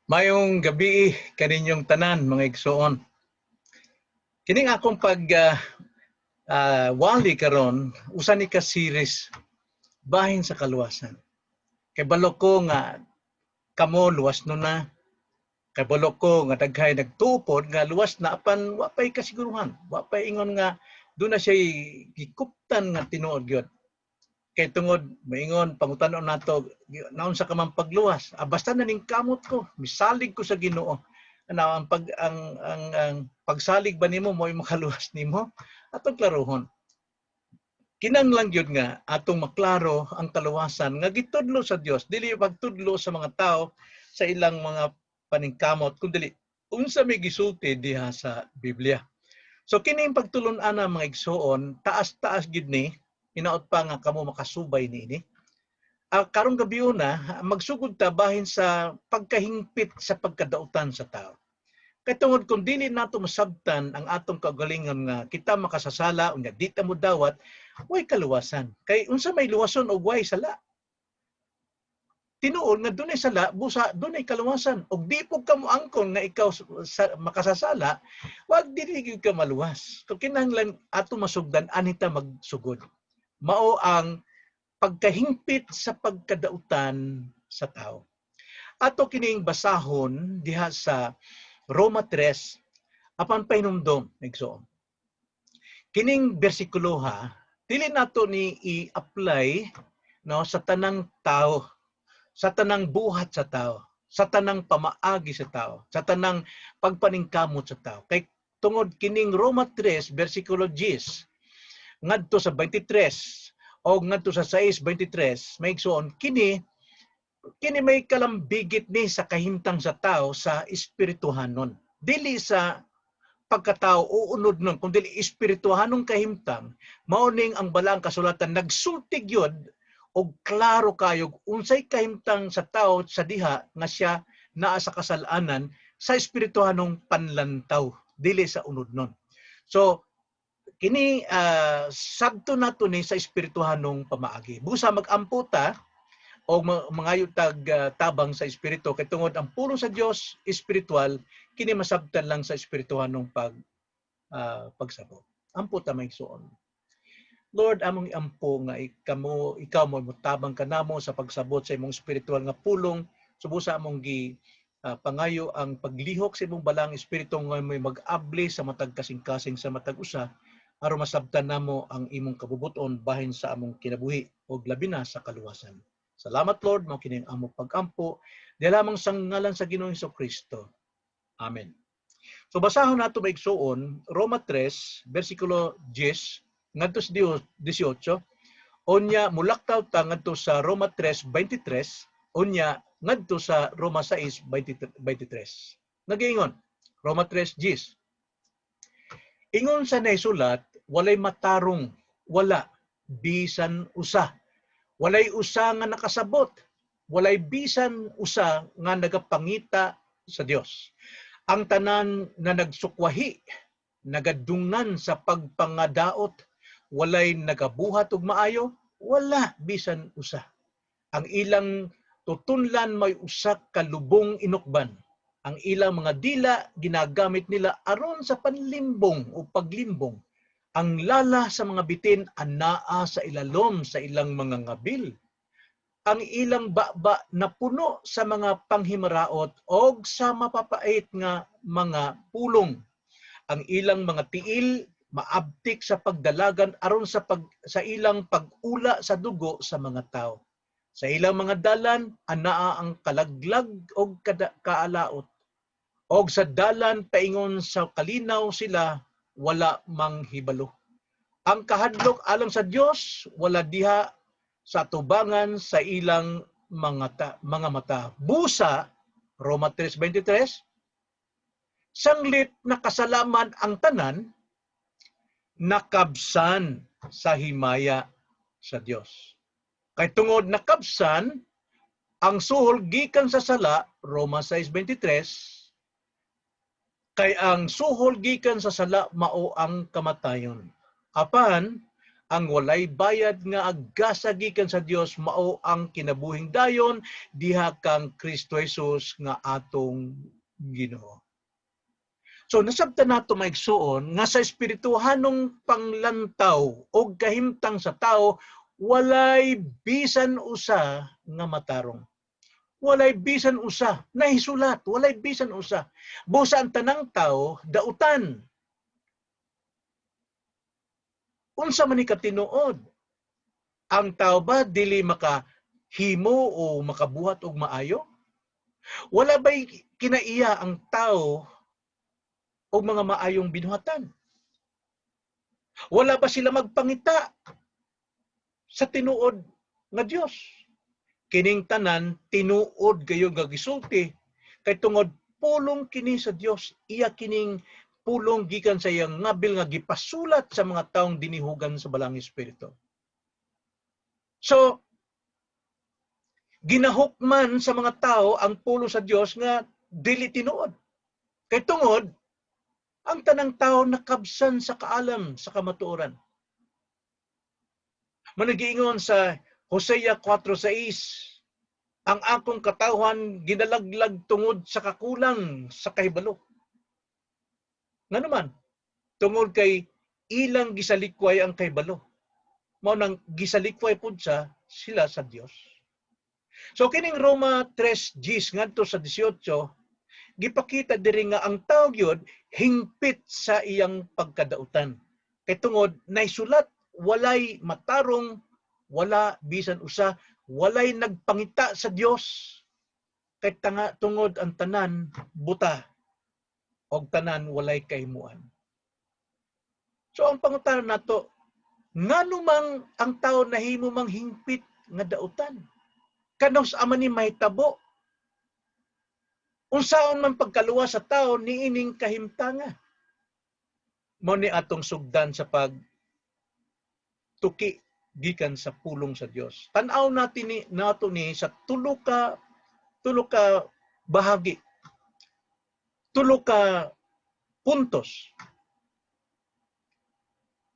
Mayong gabi kaninyong tanan, mga igsoon. Kining akong pag wali karon, usa ni ka series bahin sa kaluwasan. Kay balo ko nga kamo luwas no na. Kay balo ko nga daghay nagtupod nga luwas na, apan wa pay kasiguruhan. Wa pay ingon nga duna siya gikuptan nga tinuod gyud. Kay tungod maingon, pangutan-on nato, naunsa ka man pagluwas? Ah, basta na ning kamot ko, misalig ko sa Ginoo. Ano ang pag ang pagsalig ba nimo mo'y makaluwas nimo? Atong klarohon. Kinahanglan gyud nga atong maklaro ang kaluwasan nga gitudlo sa Dios, dili pagtudlo sa mga tao sa ilang mga paningkamot, kundi unsa may gisulti diha sa Biblia. So kini pagtulon-an, mga igsoon, taas-taas gyud ni, hinaot pa nga kamo makasubay niini. Karong gabi una, magsugod ta bahin sa pagkahingpit sa pagkadautan sa tao. Kay tungod kung dili nato masabtan ang atong kaugalingon nga kita makasasala unya di ta mo dawat, way kaluwasan. Kay unsa may luwason og way sala? Tinuod nga dunay sala, busa dunay kaluwasan. Og di pud ka moangkon nga ikaw sa, makasasala, wag dili gyud ka maluwas. So kinahanglan ato masugdan anita magsugod. Mao ang pagkahingpit sa pagkadautan sa tao. Ato kining basahon diha sa Roma 3, apan pahinumdom, igsoon. Kining bersikulo ha, dili nato ni i-apply, no, sa tanang tao, sa tanang buhat sa tao, sa tanang pamaagi sa tao, sa tanang pagpaningkamot sa tao. Kay tungod kining Roma 3 bersikulo 10 ngadto sa 23 o ngadto sa 6:23, may igsoon, kini kini may kalambigit ni sa kahimtang sa tao sa espirituhanon. Dili sa pagkatao o unod nun, kundi espirituhanong kahimtang, mao ning ang balaang kasulatan nagsulti gyud og klaro kayog unsay kahimtang sa tao sa diha nga siya naa sa kasalanan sa espirituhanong panlantaw, dili sa unod nun. So kini sabto nato ni sa espirituhanong pamaagi. Busa mag-ampo ta o mangayo tag tabang sa espiritu, kay tungod ang pulong sa Dios espiritual, kini masabtan lang sa espirituhanong pagsabot. Ampo ta, mga igsoon. Lord, among iampo nga ikamo ikaw mo motabang kanamo sa pagsabot sa imong espiritual nga pulong. Subusa among gi pangayo ang paglihok sa imong balaang espiritu nga may mag-abli sa matag kasing-kasing sa matag usa aron masabtan namo ang imong kabubuton bahin sa among kinabuhi ug labi na sa kaluwasan. Salamat, Lord, mao kini ang among pagampo di lamang sa ngalan sa Ginoong Kristo. Amen. So basahon nato, mga igsoon, Roma 3 bersikulo 10 ngadto sa 18, unya mulaktaw ta ngadto sa Roma 3:23, unya ngadto sa Roma 6:23. Nagaingon Roma 3:10, "Ingon sa naisulat, walay matarong, wala bisan usa. Walay usa nga nakasabot, walay bisan usa nga nagapangita sa Dios. Ang tanan na nagsukwahi, nagadungan sa pagpangadaot, walay nagabuhat og maayo, wala bisan usa. Ang ilang tutunlan may usa ka lubong inukban. Ang ilang mga dila ginagamit nila aron sa panlimbong o paglimbong. Ang lala sa mga bitin anaa sa ilalom sa ilang mga ngabil. Ang ilang baba napuno sa mga panghimaraot og sa mapapait nga mga pulong. Ang ilang mga tiil maabtik sa pagdalagan aron sa ilang pag-ula sa dugo sa mga tao. Sa ilang mga dalan anaa ang kalaglag og kaalaot. Og sa dalan paingon sa kalinaw sila wala manghibalo. Ang kahadlok alang sa Dios wala diha sa tubangan sa ilang mga mata." Busa Roma 3:23, sanglit nakasalaman ang tanan, nakabsan sa himaya sa Dios. Kay tungod nakabsan, ang suhol gikan sa sala, Roma 6:23, kay ang suhol gikan sa sala mao ang kamatayon. Apan Ang walay bayad nga agasa gikan sa Dios mao ang kinabuhing dayon diha kang Kristo Jesus nga atong Ginoo. So nasabtan nato, mga igsuon, nga sa espirituhanong panglantaw og kahimtang sa tao, walay bisan usa nga matarong. Walay bisan usa nahisulat, walay bisan usa. Busa ang tanang tao dautan. Unsa man ni katinuod? Ang tao ba dili makahimo o makabuhat og maayo? Wala ba'y kinaiya ang tao og mga maayong binuhatan? Wala ba sila magpangita sa tinuod nga Dios? Kining tanan tinuod gayon nga gisulti kay tungod pulong kini sa Dios, iya kining pulong gikan sa iyang ngabil nga gipasulat sa mga taong dinihugan sa Balaang Espiritu. So, ginahukman sa mga tao ang pulong sa Dios nga dili tinuod. Kay tungod ang tanang tao nakabsan sa kaalam sa kamatuoran. Managiingon sa Hosea 4:6, "Ang akong katawhan ginalaglag tungod sa kakulang sa kahibalo." Nga naman, tungod kay ilang gisalikway ang kahibalo. Mao nang gisalikway pud sa sila sa Dios. So kining Roma 3:10 ngadto sa 18, gipakita diri nga ang tao gyud hingpit sa iyang pagkadautan. Kay tungod naisulat, walay matarong, wala bisan usa, walay nagpangita sa Dios. Kay tanga tungod ang tanan buta og tanan walay kahimuan. So ang pangutana nato, ngano mang ang tao nahimo mang hingpit nga dautan? Kanus-a man ni mahitabo? Unsaon man pagkaluwas sa tao niining kahimtanga? Mao ni atong sugdan sa pag tuki gikan sa pulong sa Dios. Tan-aw natin ni nato ni sa tulo ka bahagi. Tulo ka puntos.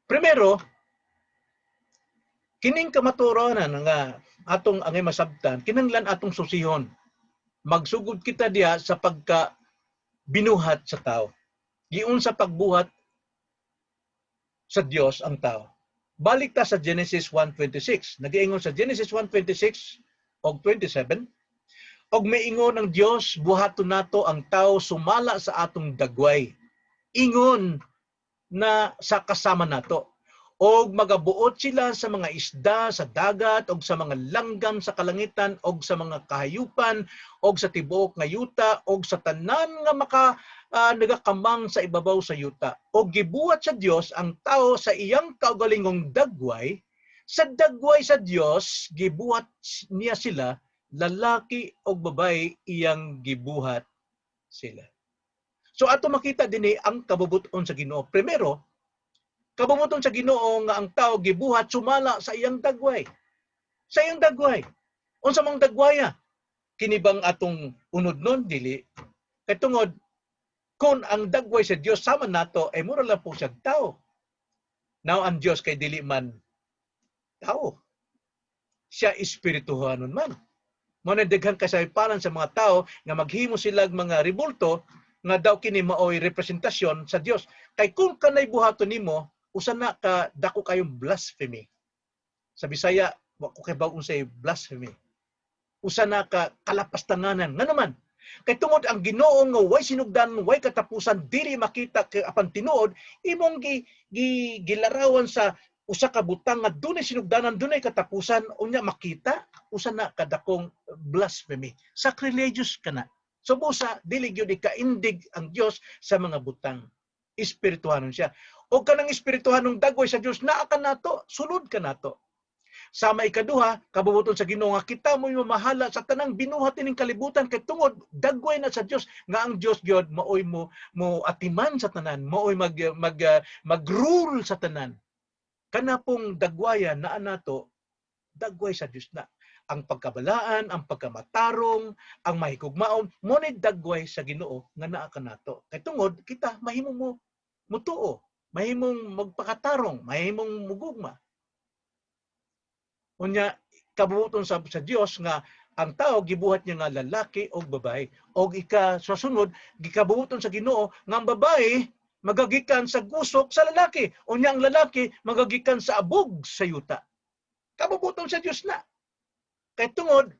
Primero, kining kamatuoran nga atong angay masabtan, kinanglan atong susihon. Magsugod kita diya sa pagka binuhat sa tao. Giunsa pagbuhat sa Dios ang tao. Balik ta sa Genesis 1:26. Nagiingon sa Genesis 1:26 og 27, "Og miingon ang Dios, buhaton nato ang tao sumala sa atong dagway. Ingon na sa kasama nato. Og magabuot sila sa mga isda sa dagat og sa mga langgam sa kalangitan og sa mga kahayupan og sa tibuok nga yuta og sa tanan nga maka nagakamang sa ibabaw sa yuta. Og gibuhat sa Dios ang tao sa iyang kaugalingong dagway, sa dagway sa Dios gibuhat niya sila, lalaki og babae iyang gibuhat sila." So ato makita dinhi ang kabubut-on sa Ginoo. Primero, kabubut-on sa Ginoo nga ang tao gibuhat sumala sa iyang dagway. Sa iyang dagway. Unsa mang dagwaya? Kini bang atong unod nun? Dili. Kay tungod kung ang dagway sa Dios sama nato ay mura lang po siya tao. Now ang Dios kay dili man tao. Siya espirituhanon man. Mao na daghan kasayparan sa mga tao nga maghimo sila mga ribulto nga daw kini maoy representasyon sa Dios. Kay kung kanay buhaton nimo, usa na ka dako kayong blasphemy. Sa Bisaya, wa ko kay unsay blasphemy. Usa na ka kalapastanganan. Nga naman, kay tungod ang Ginoo nga way sinugdan, way katapusan, dili makita kay apan tinuod, imong gi gilarawan sa usa ka butang nga dunay sinugdanan, dunay katapusan, unya makita, usa na kadakong blasphemy. Sacrilegious ka na. So busa, dili gyud ikaindig ang Dios sa mga butang. Espirituhanon siya. O kanang espirituhanong dagway sa Dios, naa ka nato, sulod ka nato. Sama ikaduha, kabubuton sa Ginoo nga kita mo'y mamahala sa tanang binuhat ining kalibutan kay tungod dagway na sa Dios nga ang Dios gyud maoy mo atiman sa tanan, maoy mag mag mag-rule sa tanan. Kana pong dagwayan naa nato, dagway sa Dios na. Ang pagkabalaan, ang pagkamatarong, ang mahigugmaon, mo ni dagway sa Ginoo nga naa kanato. Kay tungod kita mahimo mo mutuo, mahimong magpakatarong, mahimong mugugma. Unya kabubuton sa Dios nga ang tao gibuhat niya nga lalaki o babae. Og ika sa sunod, gikabubuton sa Ginoo nga ang babae magagikan sa gusok sa lalaki. Unya ang lalaki magagikan sa abog sa yuta. Kabubuton sa Dios na. Kay tungod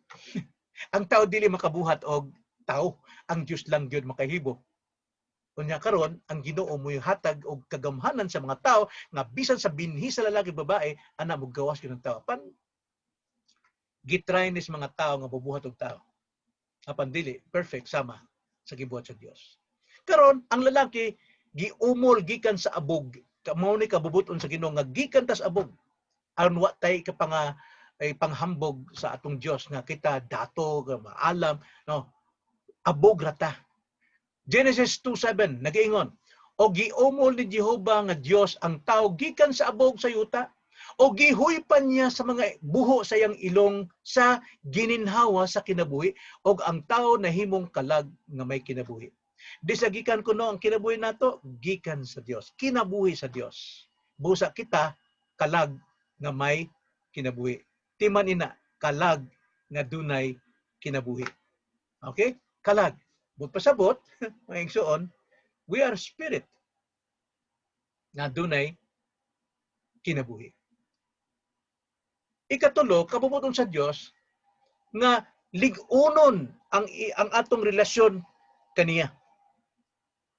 ang tao dili makabuhat og tao, ang Dios lang gyud makahibo. Unya karon ang Ginoo mo'y hatag og kagamhanan sa mga tao nga bisan sa binhi sa lalaki, babae ana mogawas gyud ang tao. Pan gitry ni sa mga tao nga bubuhat og tao. Apan dili perfect sama sa gibuhat sa Dios. Karon ang lalaki giumol gikan sa abog. Mao ni kabubuton sa Ginoo nga gikan tas abog. Aron wa tay kapanga ay panghambog sa atong Dios nga kita dato nga maalam, no, abog rata. Genesis 2:7 nagaingon, "O giumol ni Jehova nga Dios ang tao gikan sa abog sa yuta, o gihuypan niya sa mga buho sa iyang ilong sa gininhawa sa kinabuhi, og ang tao nahimong kalag nga may kinabuhi." Di sa gikan kuno ang kinabuhi nato, gikan sa Dios. Kinabuhi sa Dios. Busa kita kalag nga may kinabuhi. Timan ina, kalag nga dunay kinabuhi. Okay? Kalag. But pasabot, mga igsoon, we are spirit nga dunay kinabuhi. Ikatulo, kabubuton sa Dios nga lig-unon ang atong relasyon kaniya.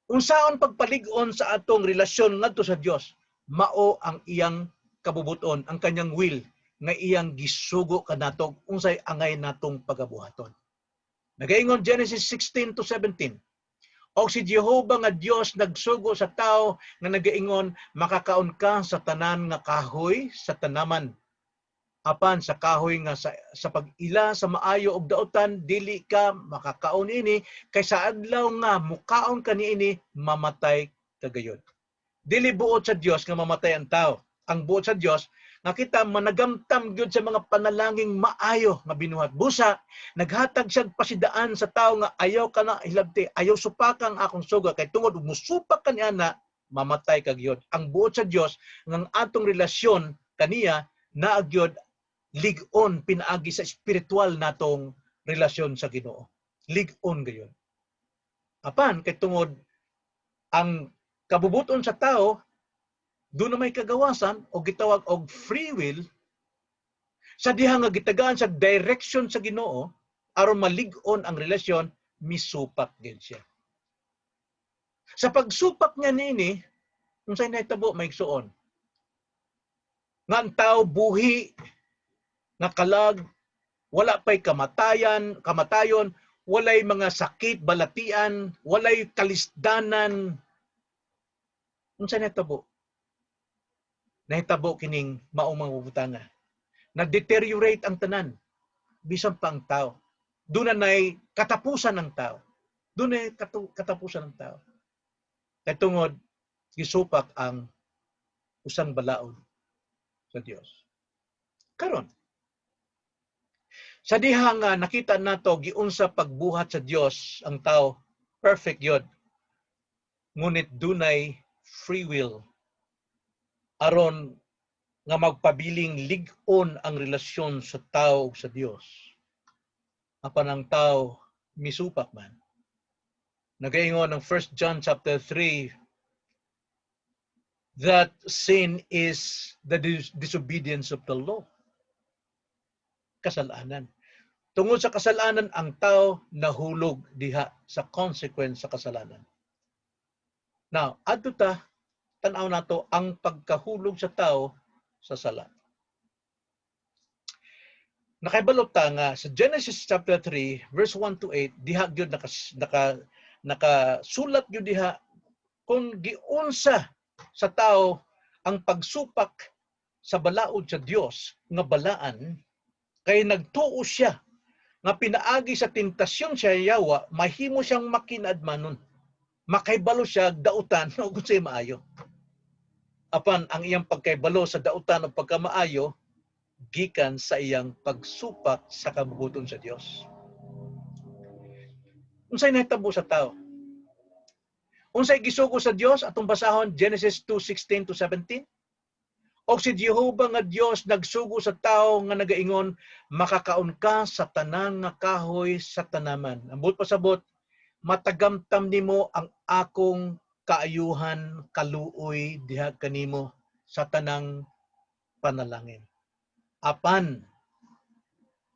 Unsaon pagpalig-on sa atong relasyon ngadto sa Dios? Mao ang iyang kabubuton, ang kanyang will nga iyang gisugo kanato unsay angay natong pagabuhaton. Nagaingon Genesis 16 to 17, "Og si Jehova nga Dios nagsugo sa tao nga nagaingon, 'Makakaon ka sa tanan nga kahoy sa tanaman. Apan sa kahoy nga sa pag-ila sa maayo ug dautan, dili ka makakaon ini, kay sa adlaw nga mukaon ka niini, mamatay ka gayod.'" Dili buot sa Dios nga mamatay ang tao. Ang buot sa Dios nga kita managamtam gyud sa mga panalangin maayo nga binuhat. Busa naghatag siya pasidaan sa tao nga ayaw ka na hilabti, ayaw supaka ang akong sugo kay tungod musupak ka niana, mamatay ka gyud. Ang buot sa Dios nga ang atong relasyon kaniya naa gyud lig-on pinaagi sa espiritual natong relasyon sa Ginoo. Lig-on gayon. Apan kay tungod ang kabubuton sa tao doon na may kagawasan o gitawag og free will, sa diha nga gitagaan sa direction sa Ginoo aron malig-on ang relasyon, misupak gid siya. Sa pagsupak niya niini, unsay nahitabo, mga igsuon? Nga ang tao buhi nga kalag, wala pa'y kamatayan, kamatayon, walay mga sakit, balatian, walay kalisdanan. Unsay nahitabo? Nahitabo kining maong mga butanga. Nag-deteriorate ang tanan, bisan pa ang tao. Doon na nay katapusan ng tao. Doon na katapusan ng tao. Kay tungod, gisupak ang usang balaod sa Dios. Karon, sa diha nga nakita nato giunsa pagbuhat sa Dios ang tao, perfect yun. Ngunit dunay free will aron nga magpabiling lig-on ang relasyon sa tao ug sa Dios. Apan ang tao misupak man. Nagaingon ng 1 John chapter 3 that sin is the disobedience of the law. Kasalanan. Tungod sa kasalanan, ang tao nahulog diha sa consequence sa kasalanan. Now, adto ta, tan-aw nato ang pagkahulog sa tao sa sala. Nakaibalo ta nga sa Genesis chapter 3 verse 1 to 8, diha gyud nakasulat gyud diha kung giunsa sa tao ang pagsupak sa balaod sa Dios nga balaan, kay nagtuo siya nga pinaagi sa tentasyon siya yawa, mahimo siyang makinadmanon, makaybalo siya dautan o kung sa'y maayo. Apan ang iyang pagkaybalo sa dautan o pagkamaayo gikan sa iyang pagsupak sa kabubuton sa Dios. Unsay nahitabo sa tao? Unsay gisugo sa Dios? Atong basahon Genesis 2:16 to 17. Og si Jehova nga Dios nagsugo sa tawo nga nagaingon, "Makakaon ka sa tanan nga kahoy sa tanaman. Ang buot pasabot, matagamtam nimo ang akong kaayuhan, kaluoy diha kanimo sa tanang panalangin. Apan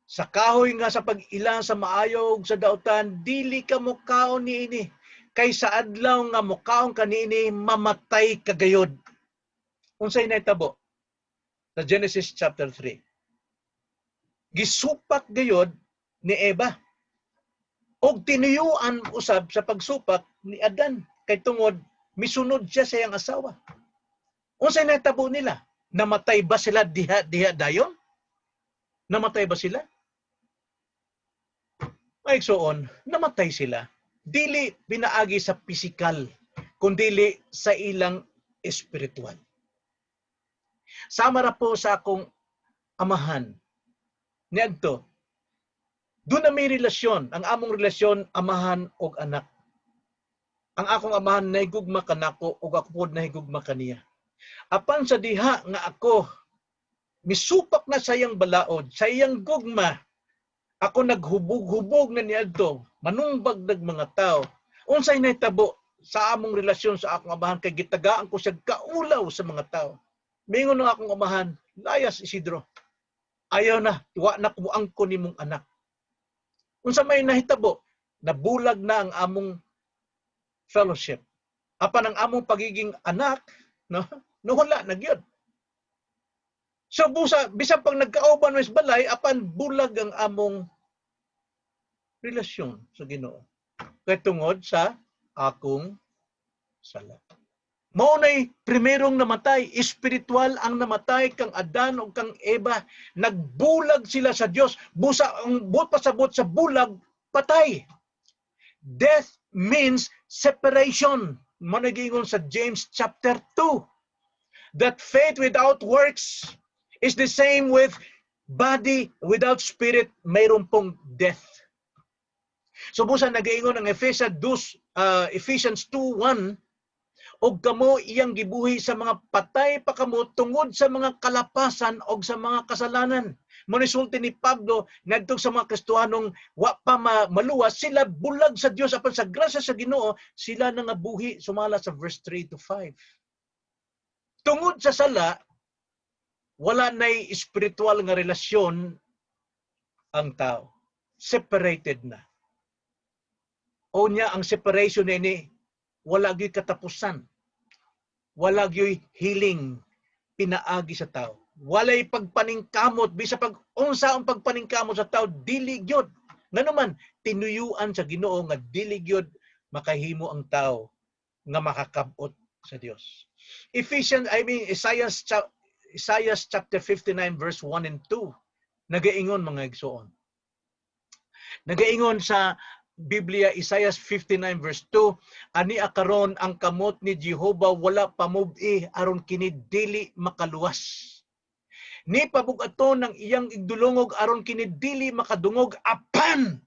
sa kahoy nga sa pag-ila sa maayo ug sa dautan, dili ka mokaon niini, kay sa adlaw nga mokaon ka niini, mamatay ka gayod." Unsay nahitabo? Sa Genesis chapter 3. Gisupak gayod ni Eva. Og tinuyuan usab sa pagsupak ni Adan kay tungod misunod siya sa iyang asawa. Unsay nahitabo nila? Namatay ba sila diha diha dayon? Namatay ba sila? Mga igsoon, namatay sila. Dili pinaagi sa pisikal, kundili sa ilang espiritual. Sama ra po sa akong amahan. Niadto, duna may relasyon, ang among relasyon amahan og anak. Ang akong amahan nahigugma kanako ug ako pod nahigugma kaniya. Apan sa diha nga ako misupak na sa iyang balaod, sa iyang gugma, ako naghubog-hubog na niadto, manumbag nag mga tao. Unsay nahitabo sa among relasyon sa akong amahan kay gitagaan ko siya kaulaw sa mga tao? Mingon ng akong amahan, "Layas, Isidro. Ayaw na, wa na ko angkon nimong anak." Unsa may nahitabo? Nabulag na ang among fellowship. Apan ang among pagiging anak, no? Nawala na gyud. So busa bisan pag nagkauban sa balay, apan bulag ang among relasyon sa Ginoo. Kay tungod sa akong sala. Mao nay primerong namatay, espiritual ang namatay kang Adan ug kang Eva. Nagbulag sila sa Dios. Busa ang buot pasabot sa bulag, patay. Death means separation. Mao giingon sa James chapter 2 that faith without works is the same with body without spirit, mayroon pong death. So busa nagaingon ang Efesia 2, Ephesians 2:1, "Og kamo iyang gibuhi sa mga patay pa kamo tungod sa mga kalapasan og sa mga kasalanan." Mao sulti ni Pablo ngadto sa mga Kristohanong wa pa maluwas, sila bulag sa Dios, apan sa grasya sa Ginoo sila nangabuhi sumala sa verse 3 to 5. Tungod sa sala, wala nay espiritual nga relasyon ang tao. Separated na. O niya ang separation ini wala gyud katapusan. Wala gyud healing pinaagi sa tao. Walay pagpaningkamot, bisa pag unsa ang pagpaningkamot sa tao, dili gyud. Ngano man tinuyuan sa Ginoo nga dili gyud makahimo ang tao nga makakabot sa Dios. Ephesians, I mean Isaiah chapter 59 verse 1 and 2 nagaingon, mga igsoon. Nagaingon sa Biblia, Isaiah 59 verse 2, "Ani karon ang kamot ni Jehova wala pamubi aron kini dili makaluwas. Ni pabug-aton ang iyang igdulongog aron kini dili makadungog, apan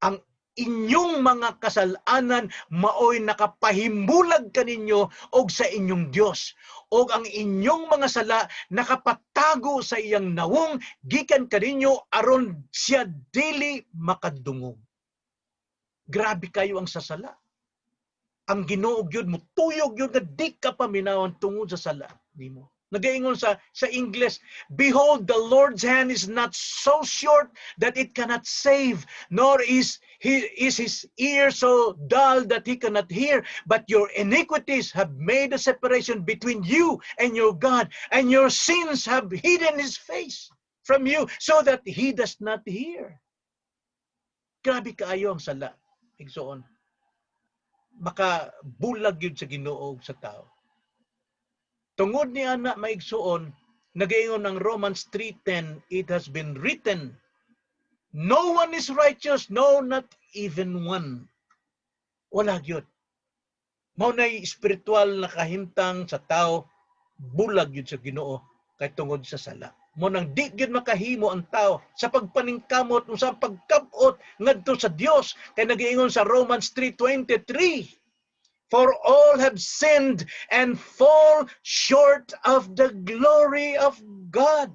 ang inyong mga kasalanan maoy nakapahimulag kaninyo og sa inyong Dios, og ang inyong mga sala nakapatago sa iyang nawong gikan kaninyo aron siya dili makadungog." Grabe kayo ang sasala. Ang Ginoo gyud mutuyog gyud nga di ka paminawon tungod sa sala nimo. Nagaingon sa English, "Behold, the Lord's hand is not so short that it cannot save, nor is his ear so dull that he cannot hear, but your iniquities have made a separation between you and your God, and your sins have hidden his face from you so that he does not hear." Grabe kaayo ang sala, igsoon. Makabulag yun sa Ginoo ug sa tao. Tungod ni ana, mga igsuon, nagaingon ang Romans 3:10, "It has been written, no one is righteous, no, not even one." Wala gyud. Mao nay espiritual na kahimtang sa tao, bulag gyud sa Ginoo kay tungod sa sala. Mao nang di gyud makahimo ang tao sa pagpaningkamot sa pagkabot ngadto sa Dios kay nagaingon sa Romans 3:23, For all have sinned and fall short of the glory of God.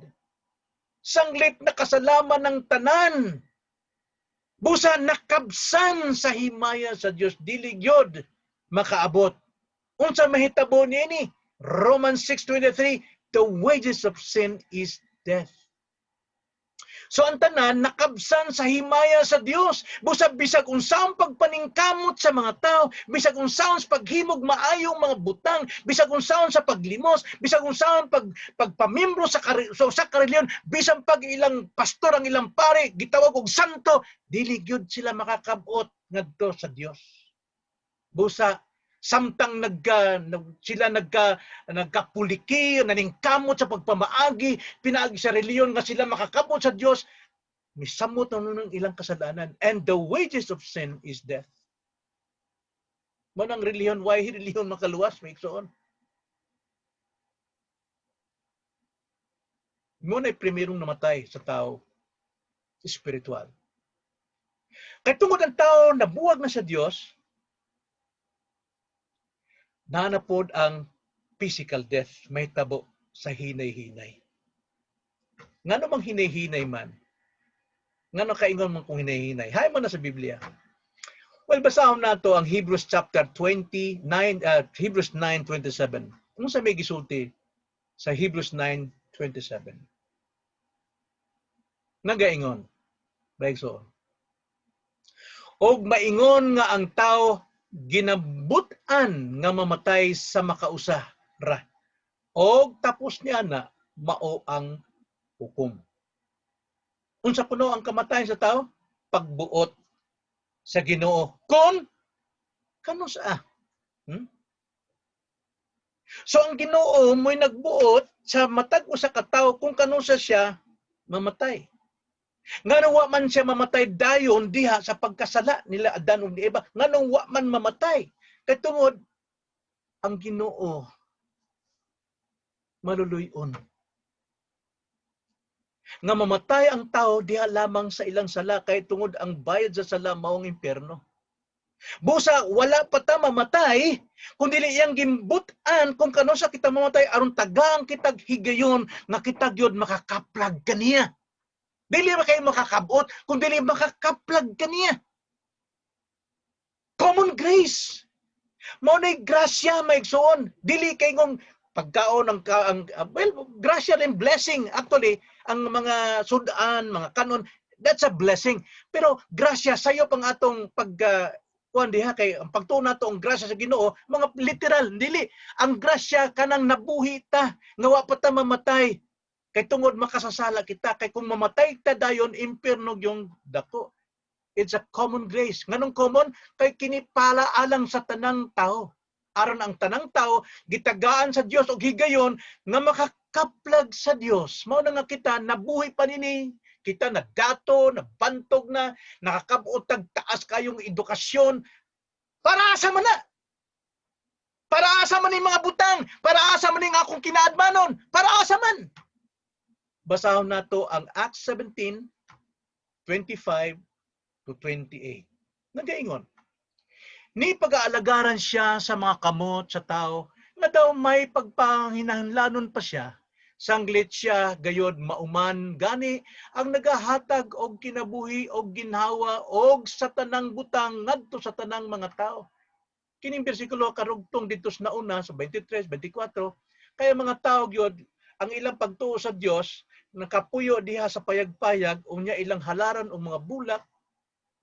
Sanglit nakasalaman ang tanan. Busa nakabsan sa himaya sa Dios, dili gyud makaabot. Unsa mahitabo niini? Romans 6:23, the wages of sin is death. So ang tanan nakabsan sa himaya sa Dios. Busa bisag unsaon pagpaningkamot sa mga tao, bisag unsaon sa paghimog maayong mga butang, bisag unsaon sa paglimos, bisag unsaon pagpamimbro sa kareliyon, bisan pag ilang pastor, ang ilang pare gitawag og santo, dili gyud sila makakabot ngadto sa Dios. Busa samtang sila nagkapuliki, naningkamot sa pagpamaagi pinaagi sa reliyon nga sila makakabot sa Dios, misamot na ng ilang kasalanan, and the wages of sin is death. Mao nang reliyon, why reliyon makaluwas, may igsoon? Mo na primerong namatay sa tao, spiritual. Kay tungod ang tao nabuwag na sa Dios, nanapod ang physical death, may tabo sa hinay-hinay. Ngano mang hinay-hinay man? Ngano kaingon man kung hinay-hinay? Hay man na sa Biblia. Well, basahon nato ang Hebrews chapter 29, Hebrews 9:27. Unsa may gisulti sa Hebrews 9:27? Nagaingon, so, og maingon nga ang tao ginabut-an nga mamatay sa makausa ra. Og tapos niya na mao ang hukom. Unsa kuno ang kamatayon sa tao? Pagbuot sa Ginoo. Kon kanusa? So ang Ginoo mo'y nagbuot sa matag usa ka tawo kung kanusa siya mamatay. Ngano wa man siya mamatay dayon diha sa pagkasala nila Adan ug ni Eva? Nganong wa man mamatay? Kay tungod ang Ginoo maluluy-on. Nga mamatay ang tao diha lamang sa ilang sala, kay tungod ang bayad sa sala mao ang impyerno. Busa wala pa ta mamatay kung dili iyang gimbut-an kung kanusa kita mamatay aron tagaan kitag higayon nga kita gyud makakaplag kaniya. Dili ba kayo makakabot kung dili makakaplag kaniya. Common grace. Mao nay grasya, maigsoon. Dili kay ngong pagkaon ang, well, grasya rin, blessing actually ang mga sudan, mga kanon, that's a blessing. Pero grasya sayo pang atong pag kuan diha, kay ang pagtuo nato ang grasya sa Ginoo mga literal, dili. Ang grasya kanang nabuhi ta nga wa pa ta mamatay. Kay tungod makasasala kita, kay kung mamatay ta dayon, impierno yung dako. It's a common grace. Nganong common? Kay kini pala alang sa tanang tao. Aron ang tanang tao gitagaan sa Dios og higayon nga makakaplag sa Dios. Mao na nga kita nabuhi pa nini, kita na dato, nabantog na, nakakabot tag taas kayong edukasyon. Para asa man na? Para asa man ning mga butang? Para asa man ning akong kinaadmanon? Para asa man? Basahon nato ang Acts 17:25 to 28. Nagaingon, ni pag-aalagaran siya sa mga kamot sa tao, nga daw may pagpanginahanglanon pa siya, sanglit siya gayod mauman gani ang nagahatag og kinabuhi og ginhawa og sa tanang butang ngadto sa tanang mga tao. Kining bersikulo karugtong didto sa nauna sa 23, 24, kaya mga tao gyud ang ilang pagtuo sa Dios nakapuyo diha sa payag-payag, unya ilang halaran og mga bulak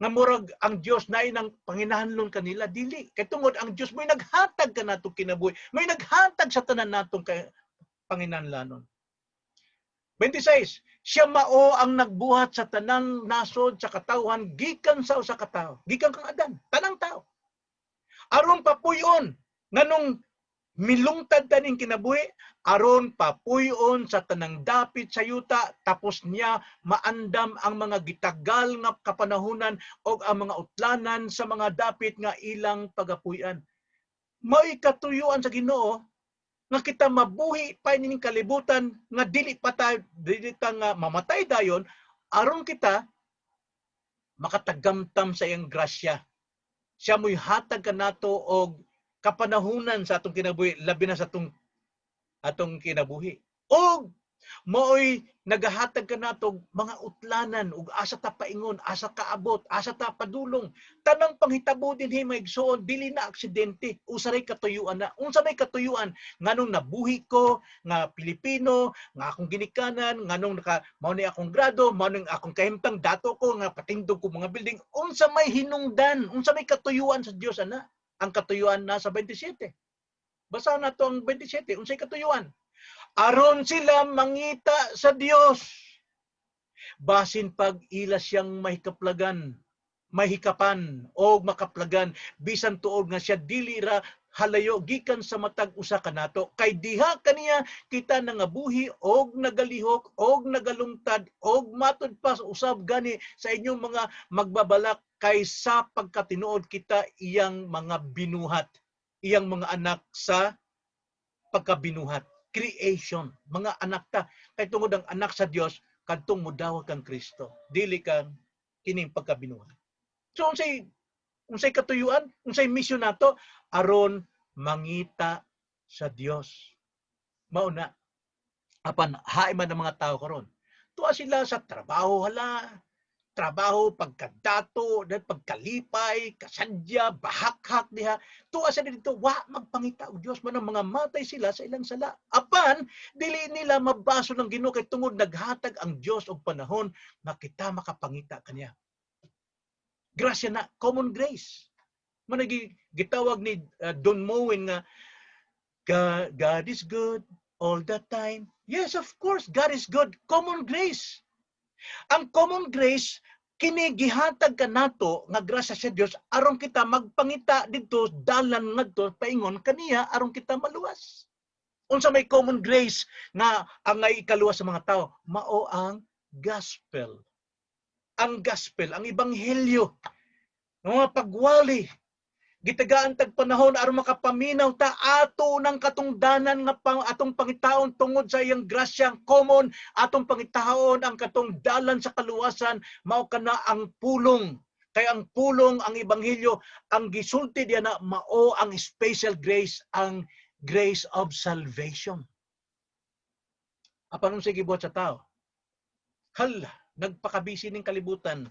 nga murag ang Dios naay nang panginahanlon kanila. Dili, kay tungod ang Dios mo'y naghatag kanatong kinabuhi, mo'y naghatag sa tanan natong panginahanglanon. 26, siya mao ang nagbuhat sa tanang nasod sa katawhan gikan sa usa ka tawo, gikan kang Adan, tanang tao, aron papuyon nganong milungtad taning kinabuhi, aron papuyon sa tanang dapit sa yuta, tapos niya maandam ang mga gitagal nga kapanahunan o ang mga utlanan sa mga dapit nga ilang pagapuy-an. Mao'y katuyuan sa Ginoo nga kita mabuhi pa ining kalibutan nga dili pa ta, dili ta nga mamatay dayon, aron kita makatagamtam sa iyang grasya. Siya mo'y hatag kanato og kapanahunan sa atong kinabuhi, labi na sa atong kinabuhi. Og maoy nagahatag kanato mga utlanan ug asa ta paingon, asa kaabot, asa ta padulong. Tanang panghitabo dinhi, mga igsoon, dili na aksidente, usa ray katuyuan na. Unsa may katuyuan? Nganong nabuhi ko nga Pilipino, nga akong ginikanan, nganong naka mao ni akong grado, mao ni akong kahimtang, dato ko nga patindog ko mga building, unsa may hinungdan, unsa may katuyuan sa Dios ana? Ang katuyuan na sa 27. Basa nato ang 27, unsay katuyuan? Aron sila mangita sa Dios. Basin pag ila siyang mahikaplagan, mahikapan o makaplagan, bisan tuod nga siya dili ra halayo gikan sa matag usa kanato, kay diha kaniya kita nangabuhi og nagalihok og nagalungtad og matud pa usab gani sa inyong mga magbabalak, kay sa pagkatinuod kita iyang mga binuhat, iyang mga anak sa pagkabinuhat, creation, mga anak ta. Kay tungod ang anak sa Dios kadtong mudawat kang Kristo, dili kang kining pagkabinuhat. So unsay katuyuan, unsay mission nato? Aron mangita sa Dios. Mao na. Apan hain man ang mga tao karon? Tuwa sila sa trabaho, hala, trabaho, pagkadato, dahil pagkalipay, kasadya, bahakhak diha. Tuwa sa dito, wa magpangita og Dios man ang mga matay sila sa ilang sala. Apan dili nila mabaso ng Ginoo kay tungod naghatag ang Dios og panahon nga kita makapangita kaniya. Grasya na, common grace. Managi gitawag ni Don Moen nga God, God is good all the time. Yes, of course, God is good. Common grace. Ang common grace kini gihatag kanato nga grasya sa Dios aron kita magpangita didto dalan ngadto paingon kaniya aron kita maluwas. Unsa may common grace nga ang ngay ikaluwas sa mga tao? Mao ang gospel. Ang gospel, ang ebanghelyo. Ang mga pagwali, gitagaan tag panahon aron makapaminaw ta ato ng katungdanan nga atong pangitaon tungod sa iyang grasya common, atong pangitaon ang katong dalan sa kaluwasan. Mao kana ang pulong, kay ang pulong, ang ebanghelyo, ang gisulti diya na mao ang special grace, ang grace of salvation. Apan unsay gibuhat sa tao? Hala, nagpakabisi ning kalibutan.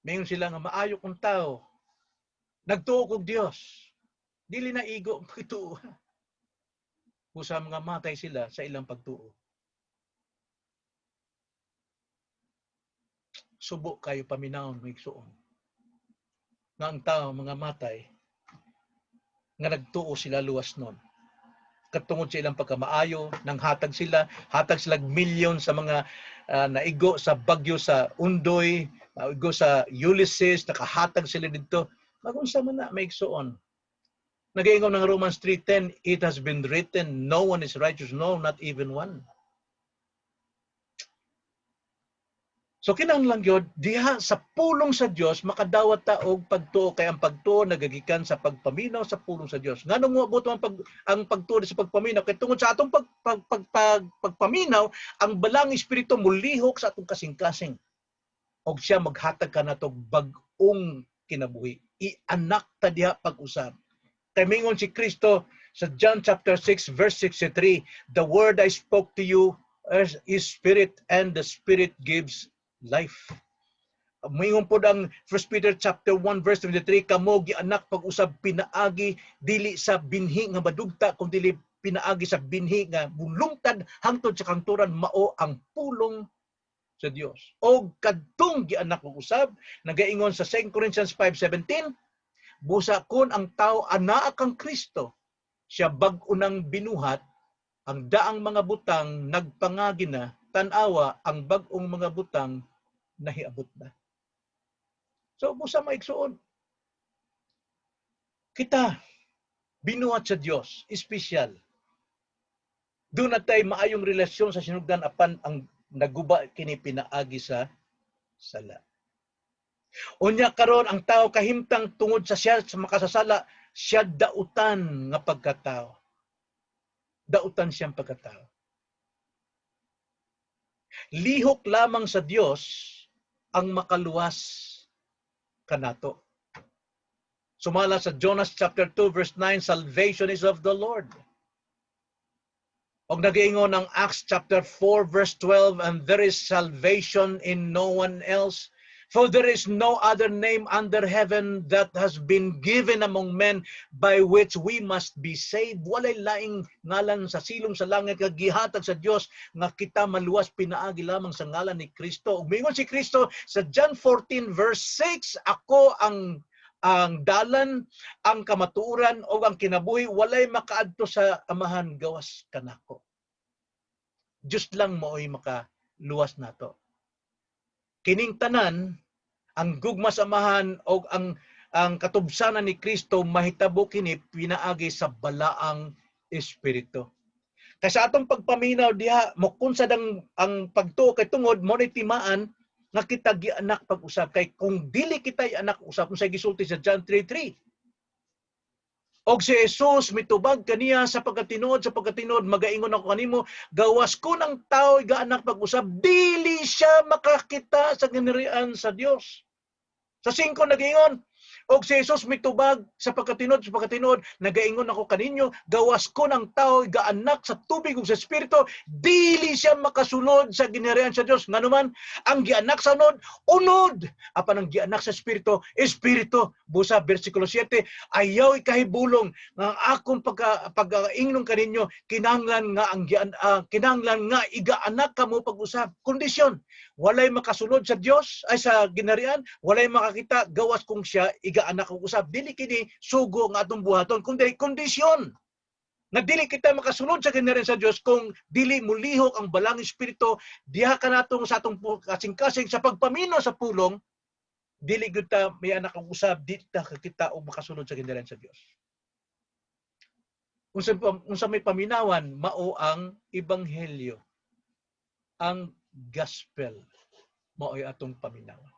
Mayon sila nga maayo kung tao, nagtuo kog Dios. Dili na igo ang pagtuo. Busa mga matay sila sa ilang pagtuo. Subo kayo paminawon, mga igsuon. Nga ang tao mga matay nga nagtuo sila luwas nun. Katungod sa ilang pagkamaayo, nang hatag sila, hatag sila milyon sa mga naigo sa bagyo sa Undoy, naigo sa Ulysses, nakahatag sila didto. Magunsa man na, may igsuon? Nagaingon ng Romans 3:10, "It has been written, no one is righteous, no, not even one." So kinahanglan gyud diha sa pulong sa Dios makadawat ta og pagtuo, kay ang pagtuo nagagikan sa pagpaminaw sa pulong sa Dios. Nganong moabot ang pagtuo sa pagpaminaw? Kay tungod sa atong pagpaminaw, ang balang espiritu mulihok sa atong kasing-kasing. Og siya maghatag kanato bag-ong kinabuhi. Ianak ta diha pag-usab. Kay mingon si Kristo sa John chapter 6 verse 63, "The word I spoke to you is spirit and the spirit gives life." Mingon pod ang 1 Peter chapter 1 verse 23, "Kamo gianak pag-usab pinaagi dili sa binhi nga madugta kun dili pinaagi sa binhi nga mulungtad hangtod sa kangturan, mao ang pulong sa Dios." Og kadtong gianak og usab, nagaingon sa 2 Corinthians 5:17, busa kun ang tao anaa kang Kristo, siya bag-o nang binuhat, ang daang mga butang nagpangagi na, tan-awa, ang bag-ong mga butang nahiabot na. So busa, maigsuon, kita binuhat sa Dios, espesyal. Doon na tayo maayong relasyon sa sinugdan, apan ang naguba kini pinaagi sa sala. Unya karon ang tao kahimtang tungod sa siya sa makasasala, siya dautan nga pagkatao. Dautan siyang pagkatao. Lihok lamang sa Dios ang makaluwas kanato. Sumala sa Jonas chapter 2 verse 9, salvation is of the Lord. Og nagaingon ang Acts chapter 4 verse 12, "And there is salvation in no one else, for there is no other name under heaven that has been given among men by which we must be saved." Walay laing ngalan sa silong sa langit nga gihatag sa Dios nga kita maluwas pinaagi lamang sa ngalan ni Kristo. Ug miingon si Kristo sa John 14 verse 6, "Ako ang dalan, ang kamatuoran o ang kinabuhi, walay makaadto sa Amahan gawas kanako." Diyos lang mao'y makaluwas nato. Kining tanan, ang gugma sa Amahan o ang katubsanan ni Kristo, mahitabo kini pinaagi sa Balaang Espiritu. Kay sa atong pagpaminaw diha, mokunsad ang pagtuo kay tungod mo ni timaan nga kita gianak pag-usab, kay kung dili kita anak usab, unsay gisulti sa John 3:3? Og si Jesus mitubag kaniya, Sa pagkatinuod magaingon ako kanimo, gawas kun ang tao gaanak pag-usab, dili siya makakita sa ginharian sa Dios. Sa 5 nagaingon, og si Jesus mitubag, Sa pagkatinuod nagaingon ako kaninyo, gawas kun ang tao gaanak sa tubig ug sa Espiritu, dili siya makasulod sa ginharian sa Dios. Nganuman ang gianak sa unod, unod, apan ang gianak sa Espiritu, espiritu. Busa bersikulo 7, ayaw ikahibulong nga ang akong pagkaingnon kaninyo, kinahanglan nga igaanak kamo pag-usab. Kondisyon, walay makasulod sa Dios ay sa ginharian, walay makakita gawas kung siya igaanak og usab. Dili kini sugo nga atong buhaton, kundi kondisyon nga dili kita makasulod sa ginharian sa Dios kung dili mulihok ang Balaang Espiritu diha kanatong sa atong kasing-kasing sa pagpaminaw sa pulong. Dili gyud ta may anak og usab, di ta kakita og makasulod sa ginharian sa Dios. Unsa may paminawan? Mao ang ebanghelyo, ang gospel, mao'y atong paminawan.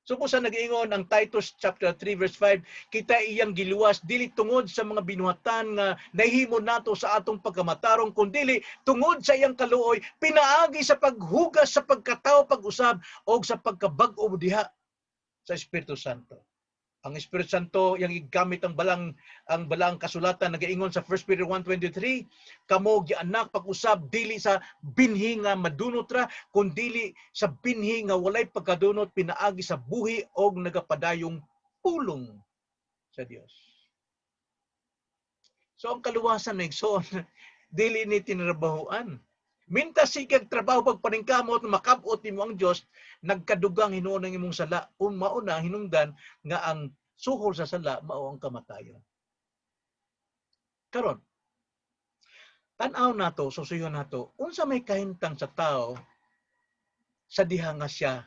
So kung sa nag-ingon ang Titus chapter 3 verse 5, kita iyang giluwas dili tungod sa mga binuhatan nga nahimo nato sa atong pagkamatarong, kundili tungod sa iyang kaluoy pinaagi sa paghugas sa pagkatao pag-usab og sa pagkabag-o diha sa Espiritu Santo. Ang Espiritu Santo yang gigamit ang balang kasulatan nagaingon sa 1 Peter 1:23, kamo gianak pag-usab dili sa binhi nga madunot ra, kundili sa binhi nga walay pagkadunot pinaagi sa buhi og nagapadayong pulong sa Dios. So ang kaluwasan, mga igsoon, dili ni tinrabahoan. Mintas sigag trabaho pagpaningkamot makab-ot nimo ang Dios, nagkadugang hinuon ang imong sala. Ug mao na hinungdan nga ang suhol sa sala mao ang kamatayon. Karon, tan-aw nato, susuyon nato, unsa may kahimtang sa tao sa diha nga siya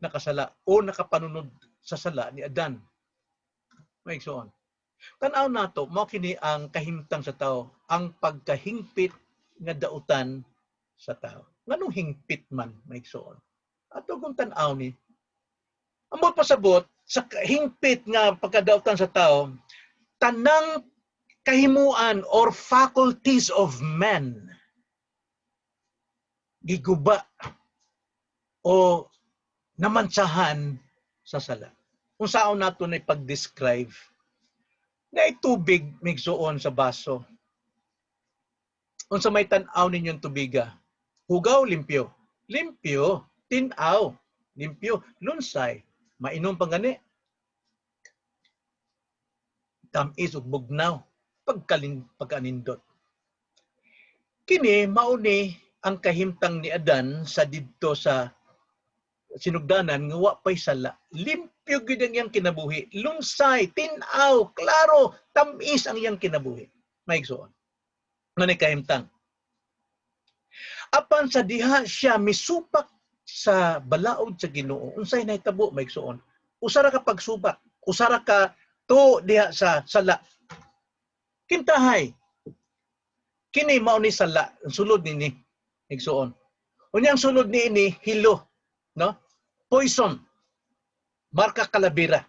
nakasala o nakapanunod sa sala ni Adan. Mga igsoon. Tan-aw nato, mao kini ang kahimtang sa tao, ang pagkahingpit nga dautan sa tao. Nganong hingpit man, mga igsoon? Ato kung tan-aw ni, ambot pasabot, sa hingpit nga pagkadautan sa tao, tanang kahimuan or faculties of men giguba o namantsahan sa sala. Kung saan nato na pag-describe, na tubig, mga igsoon, sa baso. Unsa may tan-aw ninyong tubiga? Hugaw, limpyo? Limpyo, tin-aw, limpyo, lunsay, mainom pa gani. Tamis ug bugnaw pagkanindot. Kini mao ni ang kahimtang ni Adan sa didto sa sinugdanan nga wa pay sala. Limpyo gyud ang iyang kinabuhi. Lunsay, tin-aw, klaro, tamis ang iyang kinabuhi. Mga igsoon. Nga ni kahimtang. Apan sa diha siya misupak sa balaod sa Ginoo, unsay nahitabo, mga igsoon? Usa ra ka pagsubak, usa ra ka to diha sa sala. Kintahay. Kini mao ni sala, ang sulod nini, igsoon. Unya ang sulod niini hilo, no? Poison. Marka kalabira.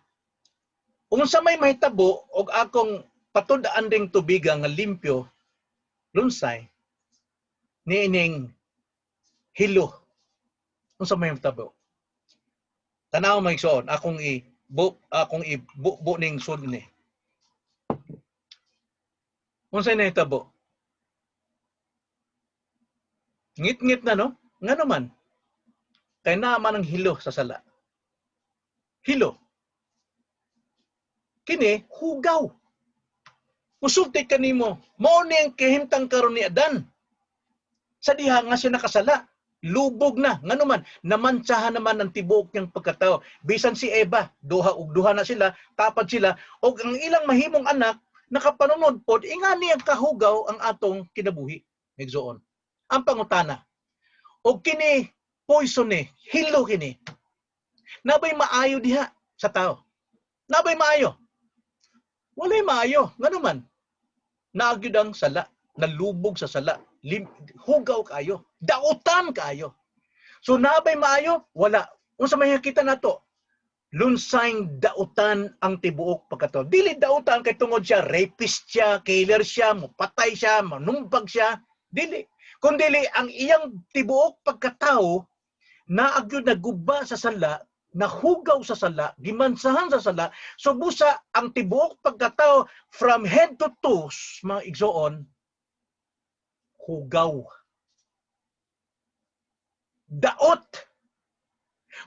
Unsa may mahitabo og akong patud-an ding tubiga nga limpyo, lunsay, niining hilo? Unsa may mahitabo? Tanaw, mga igsoon, akong i Bu akong ibubo ning sud ni. Unsay nahitabo? Ngit-ngit na, no? Nga naman. Kay naa man ang hilo sa sala. Hilo. Kini hugaw. Musulti kanimo, mao ni ang kahimtang karon ni Adan. Sa diha nga siya nakasala, lubog na. Ngano man, namantsahan naman ang tibuok niyang pagkatao. Bisan si Eva, duha ug duha na sila, tapad sila, og ang ilang mahimong anak nakapanunod pod, ingani ang kahugaw ang atong kinabuhi. Igsoon. Ang pangutana, og kini poison ni, hilo kini. Nabay maayo diha sa tao? Nabay maayo? Walay maayo. Ngano man, naa gyud ang sala, nalubog sa sala, hugaw kaayo, dautan kaayo. So nabay maayo? Wala. Unsa may kita nato? Lunsayng dautan ang tibuok pagkatao. Dili dautan kay tungod siya rapist siya, killer siya, mupatay siya, manumbag siya. Dili. Kung dili ang iyang tibuok pagkatao naa gyud naguba sa sala, nahugaw sa sala, gimansahan sa sala. So busa ang tibuok pagkatao from head to toes, mga igsoon, hugaw. Daot.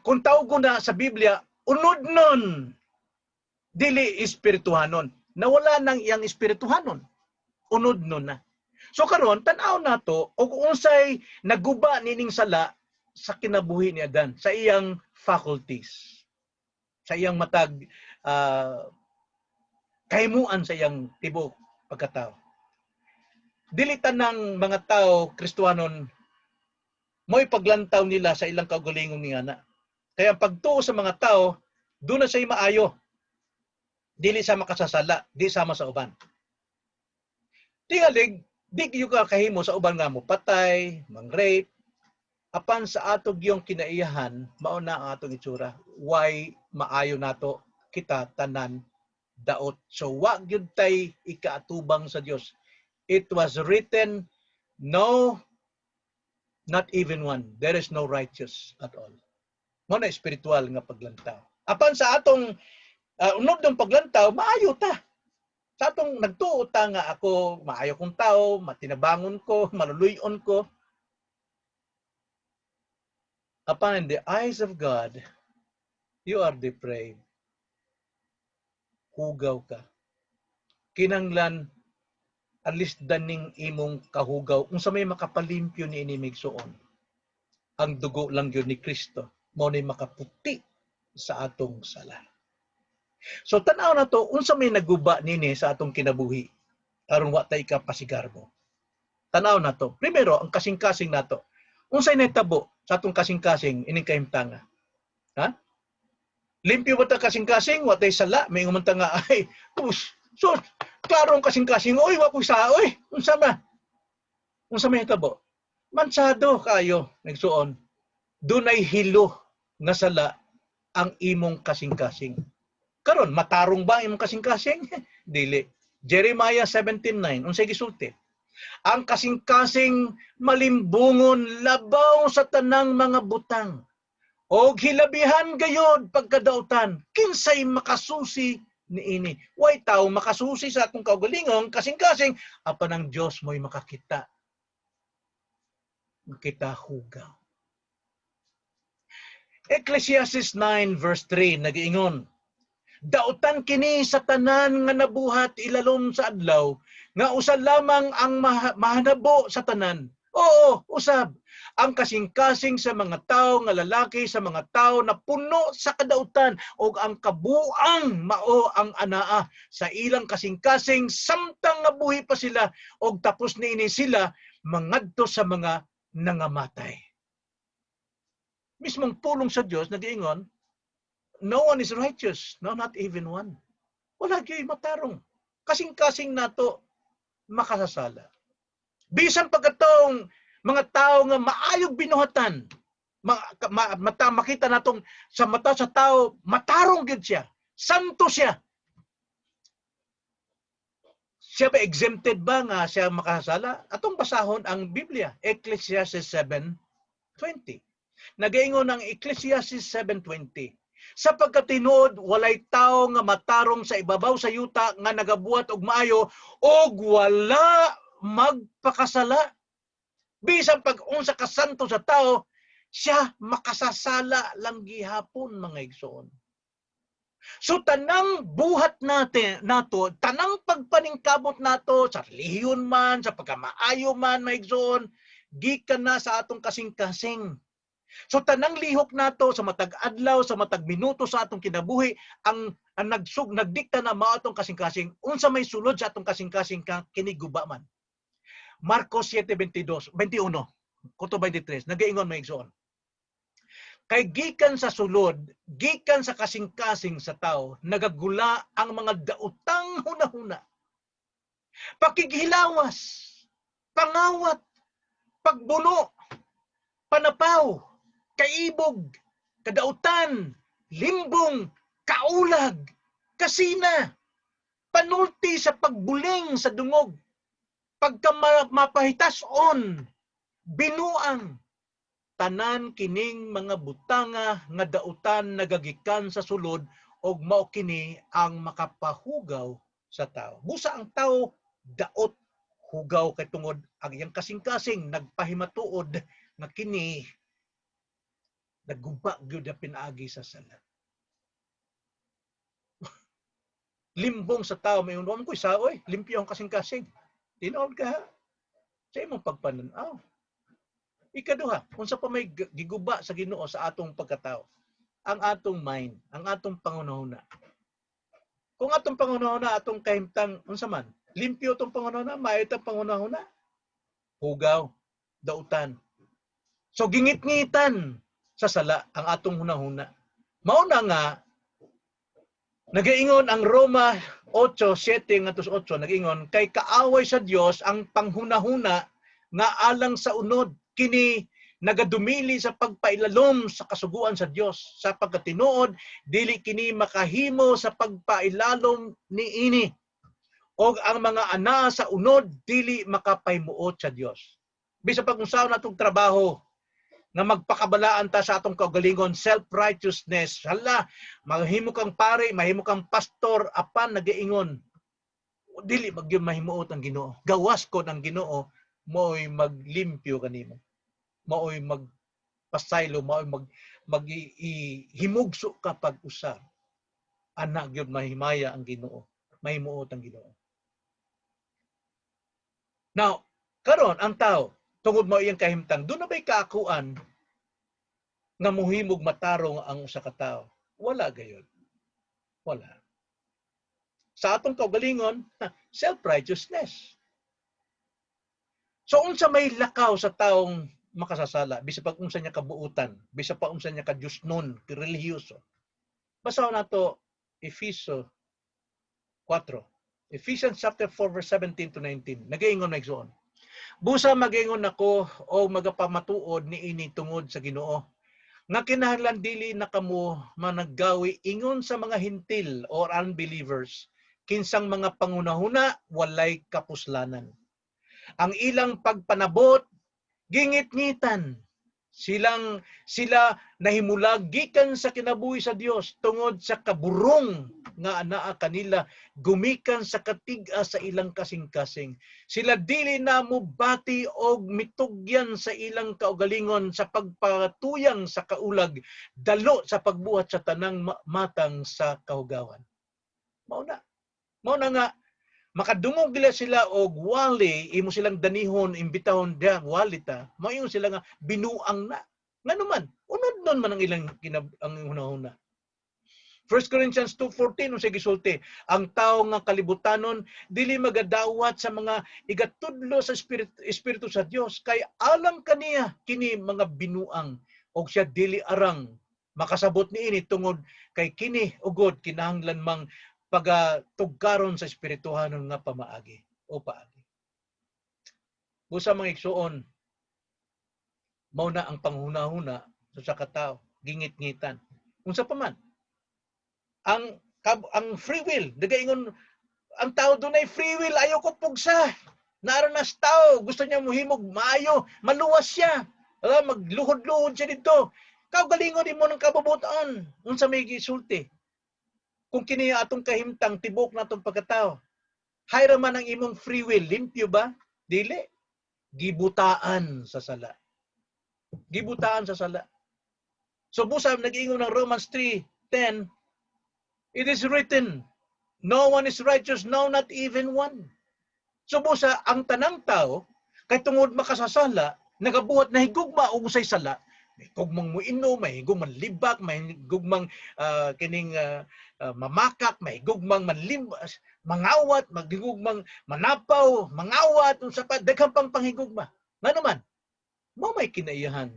Kung tawag ko na sa Biblia, unod nun, dili espirituhanon. Nawala nang iyang espirituhanon. Unod nun na. So karon tan-aw nato og unsay naguba nining sala sa kinabuhi ni Adan, sa iyang faculties, sa iyang matag kahimuan sa iyang tibuok pagkatao. Dili tanang mga tao Kristohanon mo'y paglantaw nila sa ilang kaugalingong ngana. Kaya ang pagtuo sa mga tao, doon na siya'y maayo. Dili sa makasasala, di sama sa uban. Tingalig, di kayo ka kahimo sa uban nga mo patay, mang-rape, apan sa atog yung kinaiyahan, mao na ang atong itsura. Why maayo nato kita tanan daot. So wa gyud tay ikaatubang sa Dios. It was written, no, not even one. There is no righteous at all. Mao na espiritual nga paglantaw. Apan sa atong unod ng paglantaw, maayo ta. Sa atong nagtuo ta nga ako, maayo kong tao, matinabangon ko, maluluyon ko. Apan in the eyes of God, you are depraved. Hugaw ka. Kinanglan, alis daning imong kahugaw. Unsa may makapalimpyo ni ini, igsoon? Ang dugo lang yun ni Kristo. Mao ni makaputi sa atong sala. So tan-aw na to, unsa may naguba nini sa atong kinabuhi aron wa tay kapasigarbo. Tan-aw na to. Primero, ang kasing-kasing nato. Unsay nahitabo sa atong kasing-kasing ining kahimtanga? Ha? Limpyo ba ta kasing-kasing? Wa tay sala? May ta nga ay, pus, so klaro ang kasing-kasing, oy, wa ko sa, oy, unsa ba? Unsa may hitabo? Mansado kayo, nagsuon. Dunay hilo nga sala ang imong kasing-kasing. Karon, matarong ba ang imong kasing-kasing? Dili. Jeremiah 17:9, unsay gisulti? Ang kasing-kasing malimbungon labaw sa tanang mga butang. Og hilabihan gayod pagkadautan, kinsay makasusi niini? Way tao makasusi sa atong kaugalingong kasing-kasing, apan ang Dios mo'y makakita. Makita hugaw. Ecclesiastes 9 verse 3 nagiingon, "Dautan kini sa tanan nga nabuhat ilalom sa adlaw nga usa lamang ang mahanabo sa tanan." Oo, usab. Ang kasing-kasing sa mga tao nga lalaki, sa mga tao na puno sa kadautan og ang kabuang mao ang anaa sa ilang kasing-kasing samtang nga buhi pa sila, og tapos niini sila mangadto sa mga nangamatay. Mismong pulong sa Dios nagiingon, no one is righteous, no, not even one. Wala gyud matarong. Kasing-kasing nato makasasala. Bisan pagkatong mga tao nga maayog binuhatan, mata, makita natong sa mata sa tao, matarong gyud siya. Santo siya. Siya ba exempted ba nga siya makasala? Atong basahon ang Biblia, Ecclesiastes 7:20. Nagaingon ang Ecclesiastes 7:20. Sapagkat tinuod walay tawo nga matarong sa ibabaw sa yuta nga nagabuhat og maayo og wala magpakasala. Bisan pag unsa ka santo sa tao, siya makasasala lang gihapon, mga igsoon. So tanang buhat natin nato, tanang pagpaningkamot nato sa relihiyon man, sa pagkamaayo man, mga igsoon, gikan na sa atong kasing-kasing. So tanang lihok nato sa matag adlaw, sa matag minuto sa atong kinabuhi, ang nagdikta na mao atong kasing-kasing, unsa may sulod sa atong kasing-kasing ka kini guba man. Marcos 7:22, 21, kuto 23, nagaingon, mga igsoon. Kay gikan sa sulod, gikan sa kasing-kasing sa tao, nagagula ang mga daotang hunahuna. Pakighilawas, pangawat, pagbuno, panapaw, kaibog, kadautan, limbong, kaulag, kasina, panulti sa pagbuling sa dungog, pagka mapahitas-on, binuang, tanan kining mga butanga nga dautan nagagikan sa sulod og mao kini ang makapahugaw sa tao. Busa ang tao daot, hugaw, kay tungod ang iyang kasing-kasing nagpahimatuod nga kini naguba gyud na pinaagi sa sala. Limbong sa tao, may unom ko isa, oy, limpyo ang kasing-kasing. Tinuod ka sa imong pagpanan-aw. Ikaduha, unsa pa may giguba sa Ginoo sa atong pagkatao? Ang atong mind, ang atong pangunahuna. Kung atong pangunahuna, atong kahimtang, unsa man, limpyo atong pangunahuna, maayo itong pangunahuna, hugaw, dautan. So gingit-ngitan sa sala ang atong hunahuna. Mao na nga nagaingon ang Roma 8:7 ngadto 8, nagaingon kay kaaway sa Dios ang panghunahuna nga alang sa unod, kini nagadumili sa pagpailalom sa kasuguan sa Dios, sa pagkatinuod dili kini makahimo sa pagpailalom niini, og ang mga ana sa unod dili makapahimuot sa Dios. Bisa pag unsaon natong trabaho nga magpakabalaan ta sa atong kaugalingon, self-righteousness, hala, mahimo kang pare, mahimo kang pastor, apan nagaingon dili magyud mahimuot ang Ginoo. Gawas kon ang Ginoo mo'y maglimpyo kanimo, mao'y magpasaylo, mao'y mag himugso ka pag-usab, ana gyud mahimaya ang Ginoo, mahimuot ang Ginoo. Now, karon ang tao, tungod mao iyang kahimtang, doon na ba'y kaakuan nga muhimog matarong ang usa ka tawo? Wala gayod. Wala. Sa atong kaugalingon, self-righteousness. So unsa may lakaw sa taong makasasala, bisa pag unsa niya kabuutan, bisa pa unsa niya ka Diyosnon, relihiyoso? Basahon nato Efeso 4. Ephesians chapter 4 verse 17 to 19. Nagaingon, mga igsoon. "Busa magaingon ako o magapamatuod niini tungod sa Ginoo nga kinahanglan dili na kamo managgawi ingon sa mga Hentil or unbelievers, kinsang mga pangunahuna walay kapuslanan. Ang ilang pagpanabot gingit-ngitan. Silang sila nahimulag gikan sa kinabuhi sa Dios tungod sa kaburong nga anaa kanila gumikan sa katig-a sa ilang kasing-kasing. Sila dili na mobati og mitugyan sa ilang kaugalingon sa pagpatuyang sa kaulag, dalo sa pagbuhat sa tanang matang sa kahugawan." Mao na. Mao na nga makadungog gila sila og wali, imo silang danihon, imbitahon diha, wali ta. Moingon sila nga binuang na. Ngano man, unod nun man ang ilang ang hunahuna. 1 Corinthians 2:14, unsay gisulti? Ang tawo nga kalibutanon dili magadawat sa mga igatudlo sa espiritu sa Dios, kay alang kaniya kini mga binuang, og siya dili arang makasabot niini tungod kay kini ugod kinahanglan mang pagatugkaron sa espirituhanon nga pamaagi o paagi. Busa, mga igsuon, mao na ang panghunahuna sa usa ka tawo, gingit-ngitan. Unsa pa man? Ang free will, nagaingon ang tao dunay free will, ayaw ko pugsa. Naara na sa tao, gusto niya muhimog maayo, maluwas siya. Ala, magluhod-luhod siya dito. Kaugalingon imo ng kabubuton. Unsa may gisulti? Kung kini atong kahimtang tibok natong pagkatao. Hayra man ang imong free will, limpyo ba? Dili. Gibutaan sa sala. Gibutaan sa sala. So busa nag-ingon ng Romans 3:10, "It is written, no one is righteous, no, not even one." So busa ang tanang tao kay tungod makasasala, nagabuhat na higugma og usay sala, may gugmang muinom, may gugmang libak, may gugmang kining mamakak, may gugmang manlimbas, mangawat, maghigugmang manapaw, mangawat, unsa pa, daghan pang panghigugma. Ngano man, mao may kinaiyahan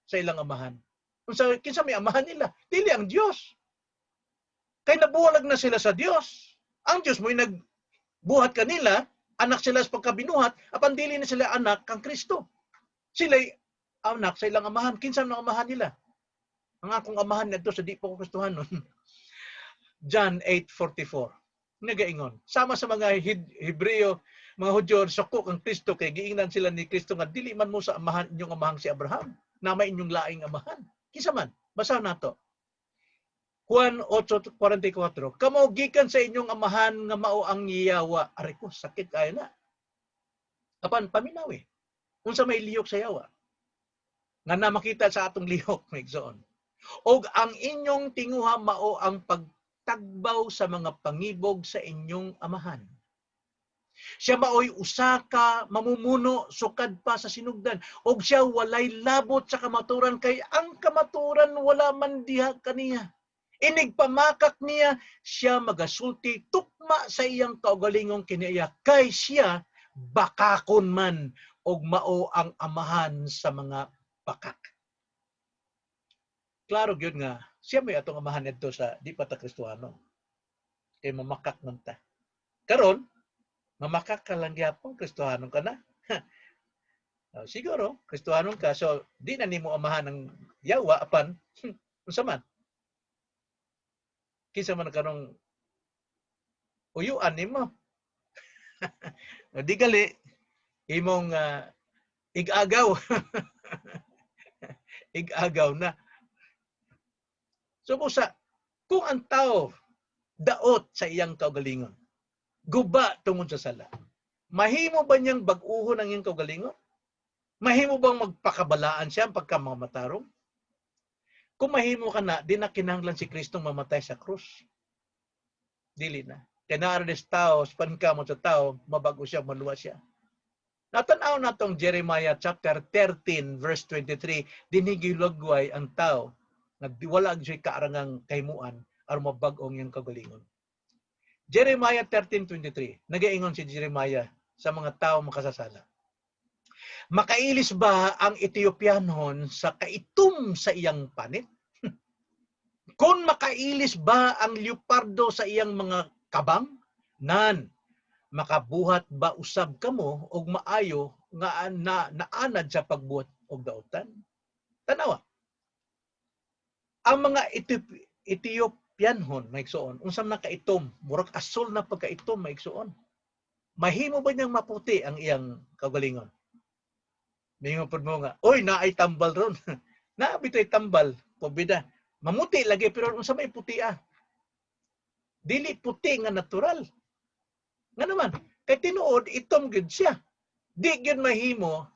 sa ilang amahan. Unsa, kinsa may amahan nila? Dili ang Dios. Kay nabulag na sila sa Dios. Ang Dios mo'y nagbuhat kanila, anak sila sa pagkabinuhat, apan dili na sila anak kang Kristo. Sila'y anak sa ilang amahan. Kinsa ang amahan nila? Ang akong amahan ngadto sa di pa ko Kristohanon. John 8:44. Nagaingon. Sama sa mga Hebreo, mga Hudyo, suko kang Kristo kay giingnan sila ni Kristo nga dili man mo sa amahan inyong amahang si Abraham, na may inyong laing amahan. Kinsa man? Basa nato. Juan 8:44. "Kamo gikan sa inyong amahan nga mao ang yawa." Aray ko, sakit kaayo na. Apan paminawi. Unsa may lihok sa yawa? Nga na makita sa atong lihok, mga igsoon. "Og ang inyong tinguha mao ang pagtagbaw sa mga pangibog sa inyong amahan. Siya maoy usa ka mamumuno sukad pa sa sinugdan, og siya walay labot sa kamaturan kay ang kamaturan wala man diha kaniya. Inig pamakak niya, siya magasulti tukma sa iyang kaugalingong kinaiya kay siya bakakon man og mao ang amahan sa mga bakak." Klaro gyud nga siya may atong amahan nidto sa di pa ta Kristohano. Kay mamakak man ta. Karon, mamakak ka lang gyapon, Kristohanon ka na. Oh, siguro, Kristohanon ka, so di na nimo amahan ang yawa apan unsa man? Kinsa man karong uyuan nimo? Di gali imong igagaw. Igagaw na. So busa, kung ang tao daot sa iyang kaugalingon, guba tungod sa sala, mahimo ba niyang bag-uhon ang iyang kaugalingon? Mahimo bang magpakabalaan siya pagka mga matarong? Kung mahimo ka na, di na kinahanglan si Kristong mamatay sa krus. Dili na. Kaya naa ra tao, pankamot sa tao, mabago siya, maluwas siya. Natanaw na tong Jeremiah chapter 13 verse 23, dinhi gilagway ang tao nga wala siya kaarangang kahimuan aron mabag-ong iyang kagalingon. Jeremiah 13:23, nagaingon si Jeremiah sa mga tao makasasala. "Makailis ba ang Ethiopianhon sa kaitom sa iyang panit? Kung makailis ba ang leopardo sa iyang mga kabang? Nan, makabuhat ba usab kamo og maayo nga na, naanad sa pagbuhat og dautan?" Tanawa. Ang mga Ethiopianhon, maigsuon, unsa man kaitom, murag asol na pagkaitom, maigsuon. Mahimo ba niyang maputi ang iyang kaugalingon? Mingon pod mo nga, "Oy, naay tambal ron." Naa bitoy tambal, pobida. Mamuti lagi pero unsa may puti ah? Dili puti nga natural. Nga naman, kay tinuod itom gyud siya. Di gyud mahimo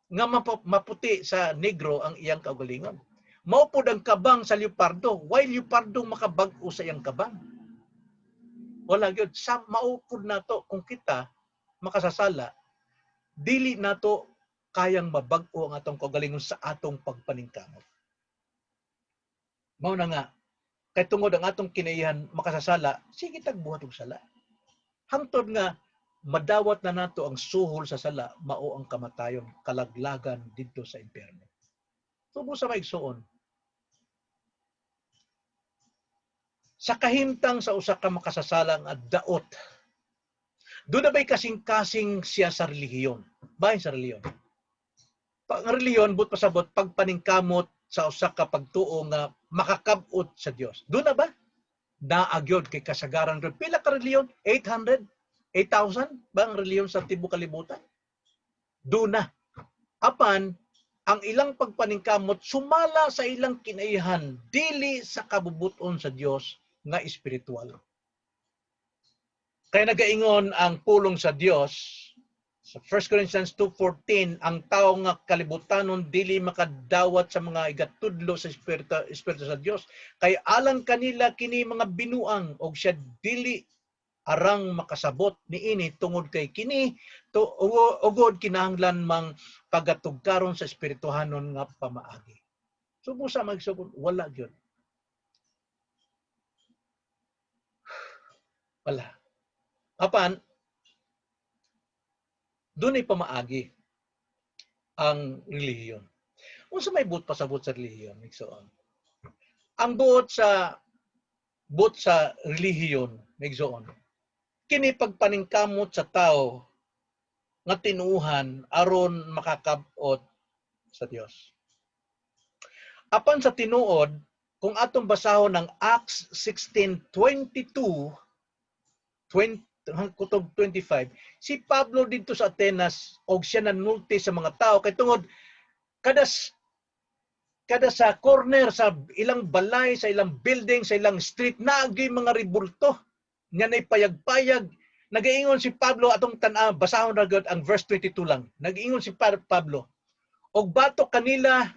nga maputi sa negro ang iyang kaugalingon. Mao pod ang kabang sa leopardo. Why leopardo makabag-o sa iyang kabang? Wala gyud. Sa mao pod nato kung kita makasasala, dili nato kayang mabag-o ang atong kaugalingon sa atong pagpaningkamot. Mao na nga kay tungod ang atong kinaiyahan makasasala, sige tag buhat og sala. Hangtod nga madawat na nato ang suhol sa sala, mao ang kamatayon, kalaglagan didto sa impyerno. Tubo sa maigsuon. Sa kahimtang sa usa ka makasasalang at daot, doon na ba'y kasing-kasing siya sa relihiyon? Bahin sa relihiyon. Pag ang relihiyon, but pasabot, pagpaningkamot sa usa ka pagtuo nga makakabot sa Dios. Doon na ba? Naagyod kay kasagaran doon. Pila ka relihiyon? 800? 8,000 ba ang relihiyon sa tibuok kalibutan? Doon na. Apan, Ang ilang pagpaningkamot sumala sa ilang kinaihan, dili sa kabubuton sa Dios nga espiritual. Kaya nagaingon ang pulong sa Dios sa 1 Corinthians 2:14, ang tao nga kalibutanon dili makadawat sa mga igatudlo sa espiritu sa Dios kay alang kanila kini mga binuang og siya dili arang makasabot niini tungod kay kini to ugod kinahanglan mang pagatugkaron sa espirituhanon nga pamaagi. So busa, magsugod, wala gyud. Wala. Apan dunay pamaagi ang relihiyon. Unsa may buot pasabot sa relihiyon, igsoon? Ang buot sa relihiyon, igsoon, kini pagpaningkamot sa tao nga tinuuhan aron makakab-ot sa Dios. Apan sa tinuod, kung atong basahon ang Acts 16:22, 20, kutob 25, si Pablo didto sa Atenas og siya nanulti sa mga tao kay tungod kada sa corner sa ilang balay, sa ilang building, sa ilang street, naagay mga ribulto nga nay payag-payag. Nagaingon si Pablo, atong tan-a, basahon ra gyud ang verse 22 lang. Nagaingon si Pablo, og batok kanila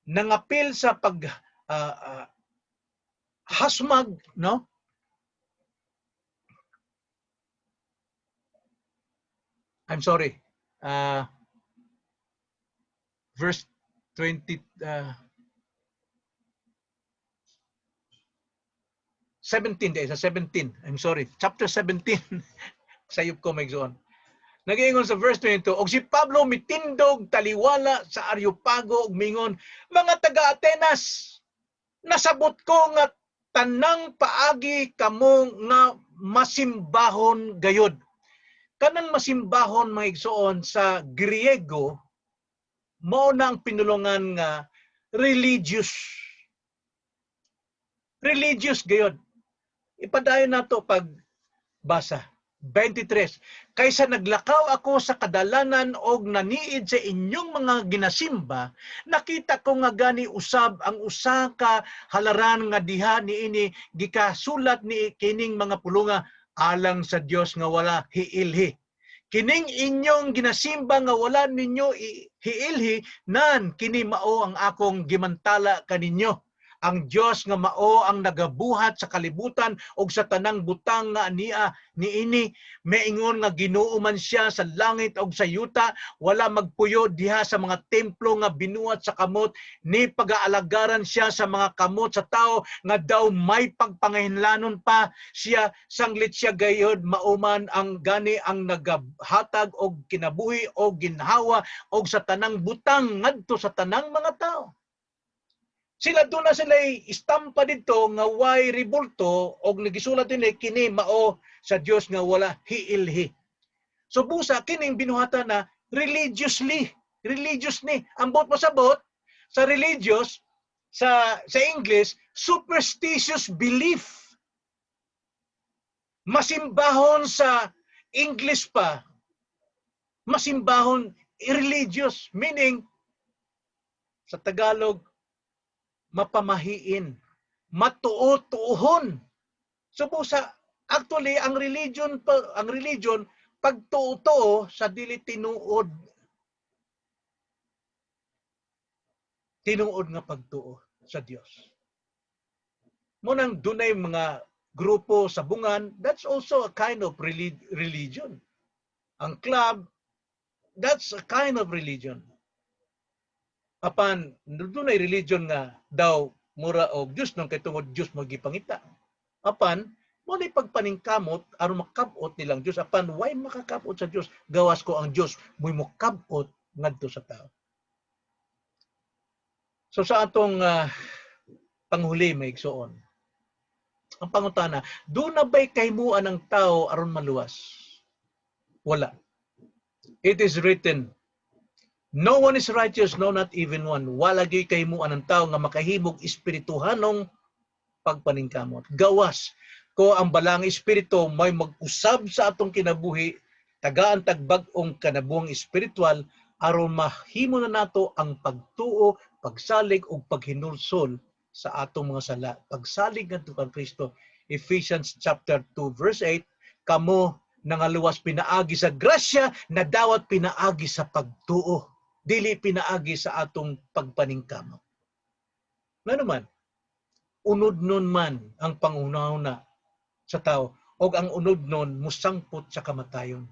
nangapil sa pag hasmag, no? I'm sorry. Verse 20, 17 sa 17. I'm sorry. Chapter 17. Sayop ko, may. Nagaingon sa verse 22, og si Pablo mitindog taliwala sa Areopago ug mingon, "Mga taga Atenas, nasabot ko nga tanang paagi kamo nga masimbahon gayod." Kanang masimbahon, mga igsoon, sa Griego, mao na ang pinulungan nga religious. Religious gayod. Ipadayon nato pag basa. 23. "Kaysa naglakaw ako sa kadalanan og naniid sa inyong mga ginasimba, nakita ko nga gani usab ang usa ka halaran nga diha niini gikasulat ni kining mga pulunga: 'Alang sa Dios nga wala hiilhi.' Kining inyong ginasimba nga wala ninyo hiilhi, nan kini mao ang akong gimantala kaninyo. Ang Dios nga mao ang nagabuhat sa kalibutan ug sa tanang butang nga ania niini, maingon nga Ginoo man siya sa langit ug sa yuta, wala magpuyo diha sa mga templo nga binuhat sa kamot, ni pagaalagaran siya sa mga kamot sa tao nga daw may pagpangahinlanon pa siya, sanglit siya gayod mauman ang gani ang nagahatag og kinabuhi og ginhawa og sa tanang butang ngadto sa tanang mga tao." Sila doon na sila istampa dito nga way ribulto og nagisulat din kini mao sa Dios nga wala hiilhi. So busa kining binuhatan na religiously, religious ni. Ang buot pasabot sa religious sa English, superstitious belief. Masimbahon sa English pa, masimbahon, religious, meaning sa Tagalog, mapamahiin, matuo-tuohon. So busa, actually ang religion pagtuo-tuo sa dili tinuod tinuod nga pagtuo sa Dios. Munang dunay mga grupo sa bungan, that's also a kind of religion. Ang club, that's a kind of religion. Apan dunay religion nga daw mura og Dios nung kay tungod Dios magipangita. Apan mo ni pagpaningkamot aron makab-ot nilang Dios, apan way makakab-ot sa Dios gawas ko ang Dios mo'y mokab-ot ngadto sa tao. So sa atong panghuli, may igsoon. Ang pangutana, duna ba'y kahimuan ng tao aron maluwas? Wala. It is written, "No one is righteous, no, not even one." Wala gyud kahimuan ng tao nga makahimog espirituhanong pagpaningkamot. Gawas ko ang balang espiritu may mag-usab sa atong kinabuhi, tagaan tag bag-ong kinabuhing espiritual aron mahimo na nato ang pagtuo, pagsalig ug paghinulsol sa atong mga sala. Pagsalig ngadto kang Kristo. Ephesians chapter 2 verse 8, kamo nangaluwas pinaagi sa grasya na dawat pinaagi sa pagtuo, dili pinaagi sa atong pagpaningkamot. Ngano man, unod nun man ang panghunahuna sa tao og ang unod nun musangpot sa kamatayon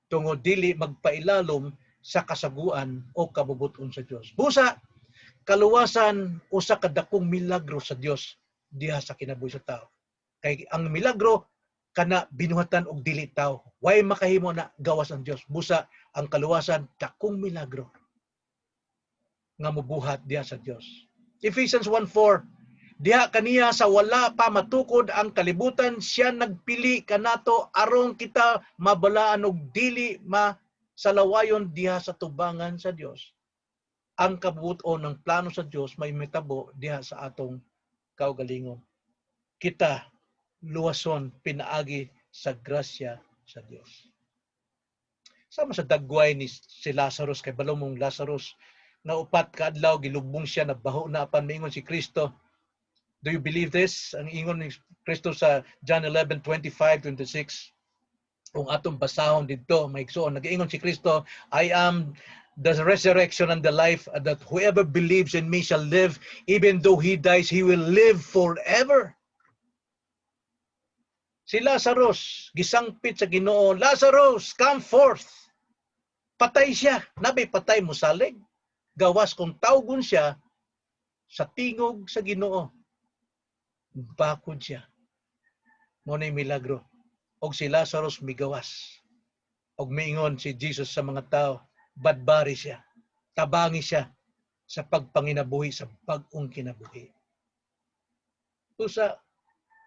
tungod dili magpailalom sa kasaguan o kabubuton sa Dios. Busa, kaluwasan usa ka dakong milagro sa Dios diha sa kinabuhi sa tao. Kay ang milagro kana binuhatan og dili tao. Way makahimo na gawas ang Dios. Busa, ang kaluwasan dakong milagro nga mobuhat diha sa Dios. Ephesians 1:4. Diha kaniya sa wala pa matukod ang kalibutan, siya nagpili kanato aron kita mabalaan og dili masalawayon diha sa tubangan sa Dios. Ang kabubuton ng plano sa Dios may mitabo diha sa atong kaugalingon. Kita luwason pinaagi sa grasya sa Dios. Sama sa dagway ni si Lazarus, kay balo mong Lazarus nga 4 ka adlaw gilubong siya, nabaho na, apan miingon si Kristo, "Do you believe this?" Ang ingon ni Kristo sa John 11:25, 26. Kung atong basahon didto, mga igsoon, nag-ingon si Kristo, "I am the resurrection and the life, and that whoever believes in me shall live, even though he dies, he will live forever." Si Lazarus, gisangpit sa Ginoo, "Lazarus, come forth." Patay siya. Nabi patay mosalig? Gawas kung tawgon siya sa tingog sa Ginoo. Bakod siya. Mao na milagro. Og si Lazarus migawas. Og miingon si Jesus sa mga tao, badbari siya, tabangi siya sa pagpanginabuhi sa bag-ong kinabuhi. Usa,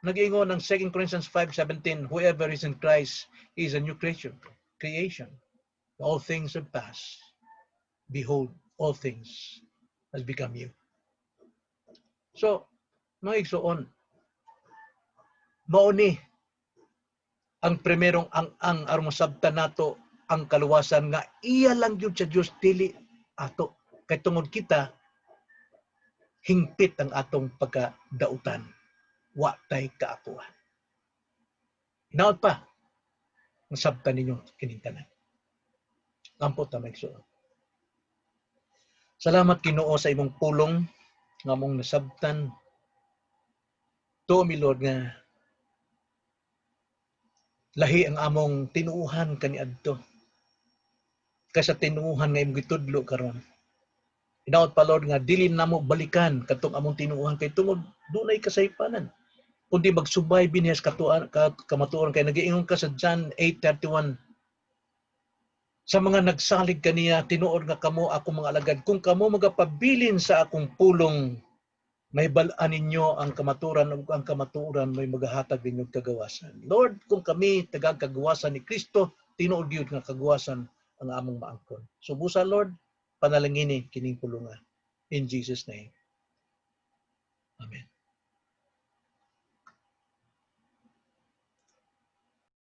nag-ingon ng 2 Corinthians 5:17, whoever is in Christ is a new creature, creation. All things have passed. Behold, all things has become new. So, mga igsoon, mao ni ang primerong ang aron masabtan nato ang kaluwasan nga iya lang gyud sa Dios, dili ato, kay tungod kita hingpit ang atong pagkadautan, wa tay kaakuan. Hinaot pa masabtan ninyo kining tanan. Ampo ta, mga igsoon. Salamat, Ginoo, sa imong pulong nga among nasabtan. Tuo mi, Lord, nga lahi ang among tinuuhan kaniadto kaysa tinuuhan nga imong gitudlo karon. Hinaot pa, Lord, nga dili namo balikan katong among tinuuhan kay tungod dunay kasaypanan, kundi magsubay binhi sa katuan ka, kamatuoran, kay nagiingon ka sa John 8:31 sa mga nagsalig kaniya, "Tinuod nga kamo ako mga alagad kung kamo magapabilin sa akong pulong. Mahibal-an ninyo ang kamatuoran ug ang kamatuoran may magahatag ninyong kagawasan." Lord, kung kami tagag kagawasan ni Kristo, tinuod gyud nga kagawasan ang among maangkon. So busa, Lord, panalangini kining pulungan. In Jesus' name.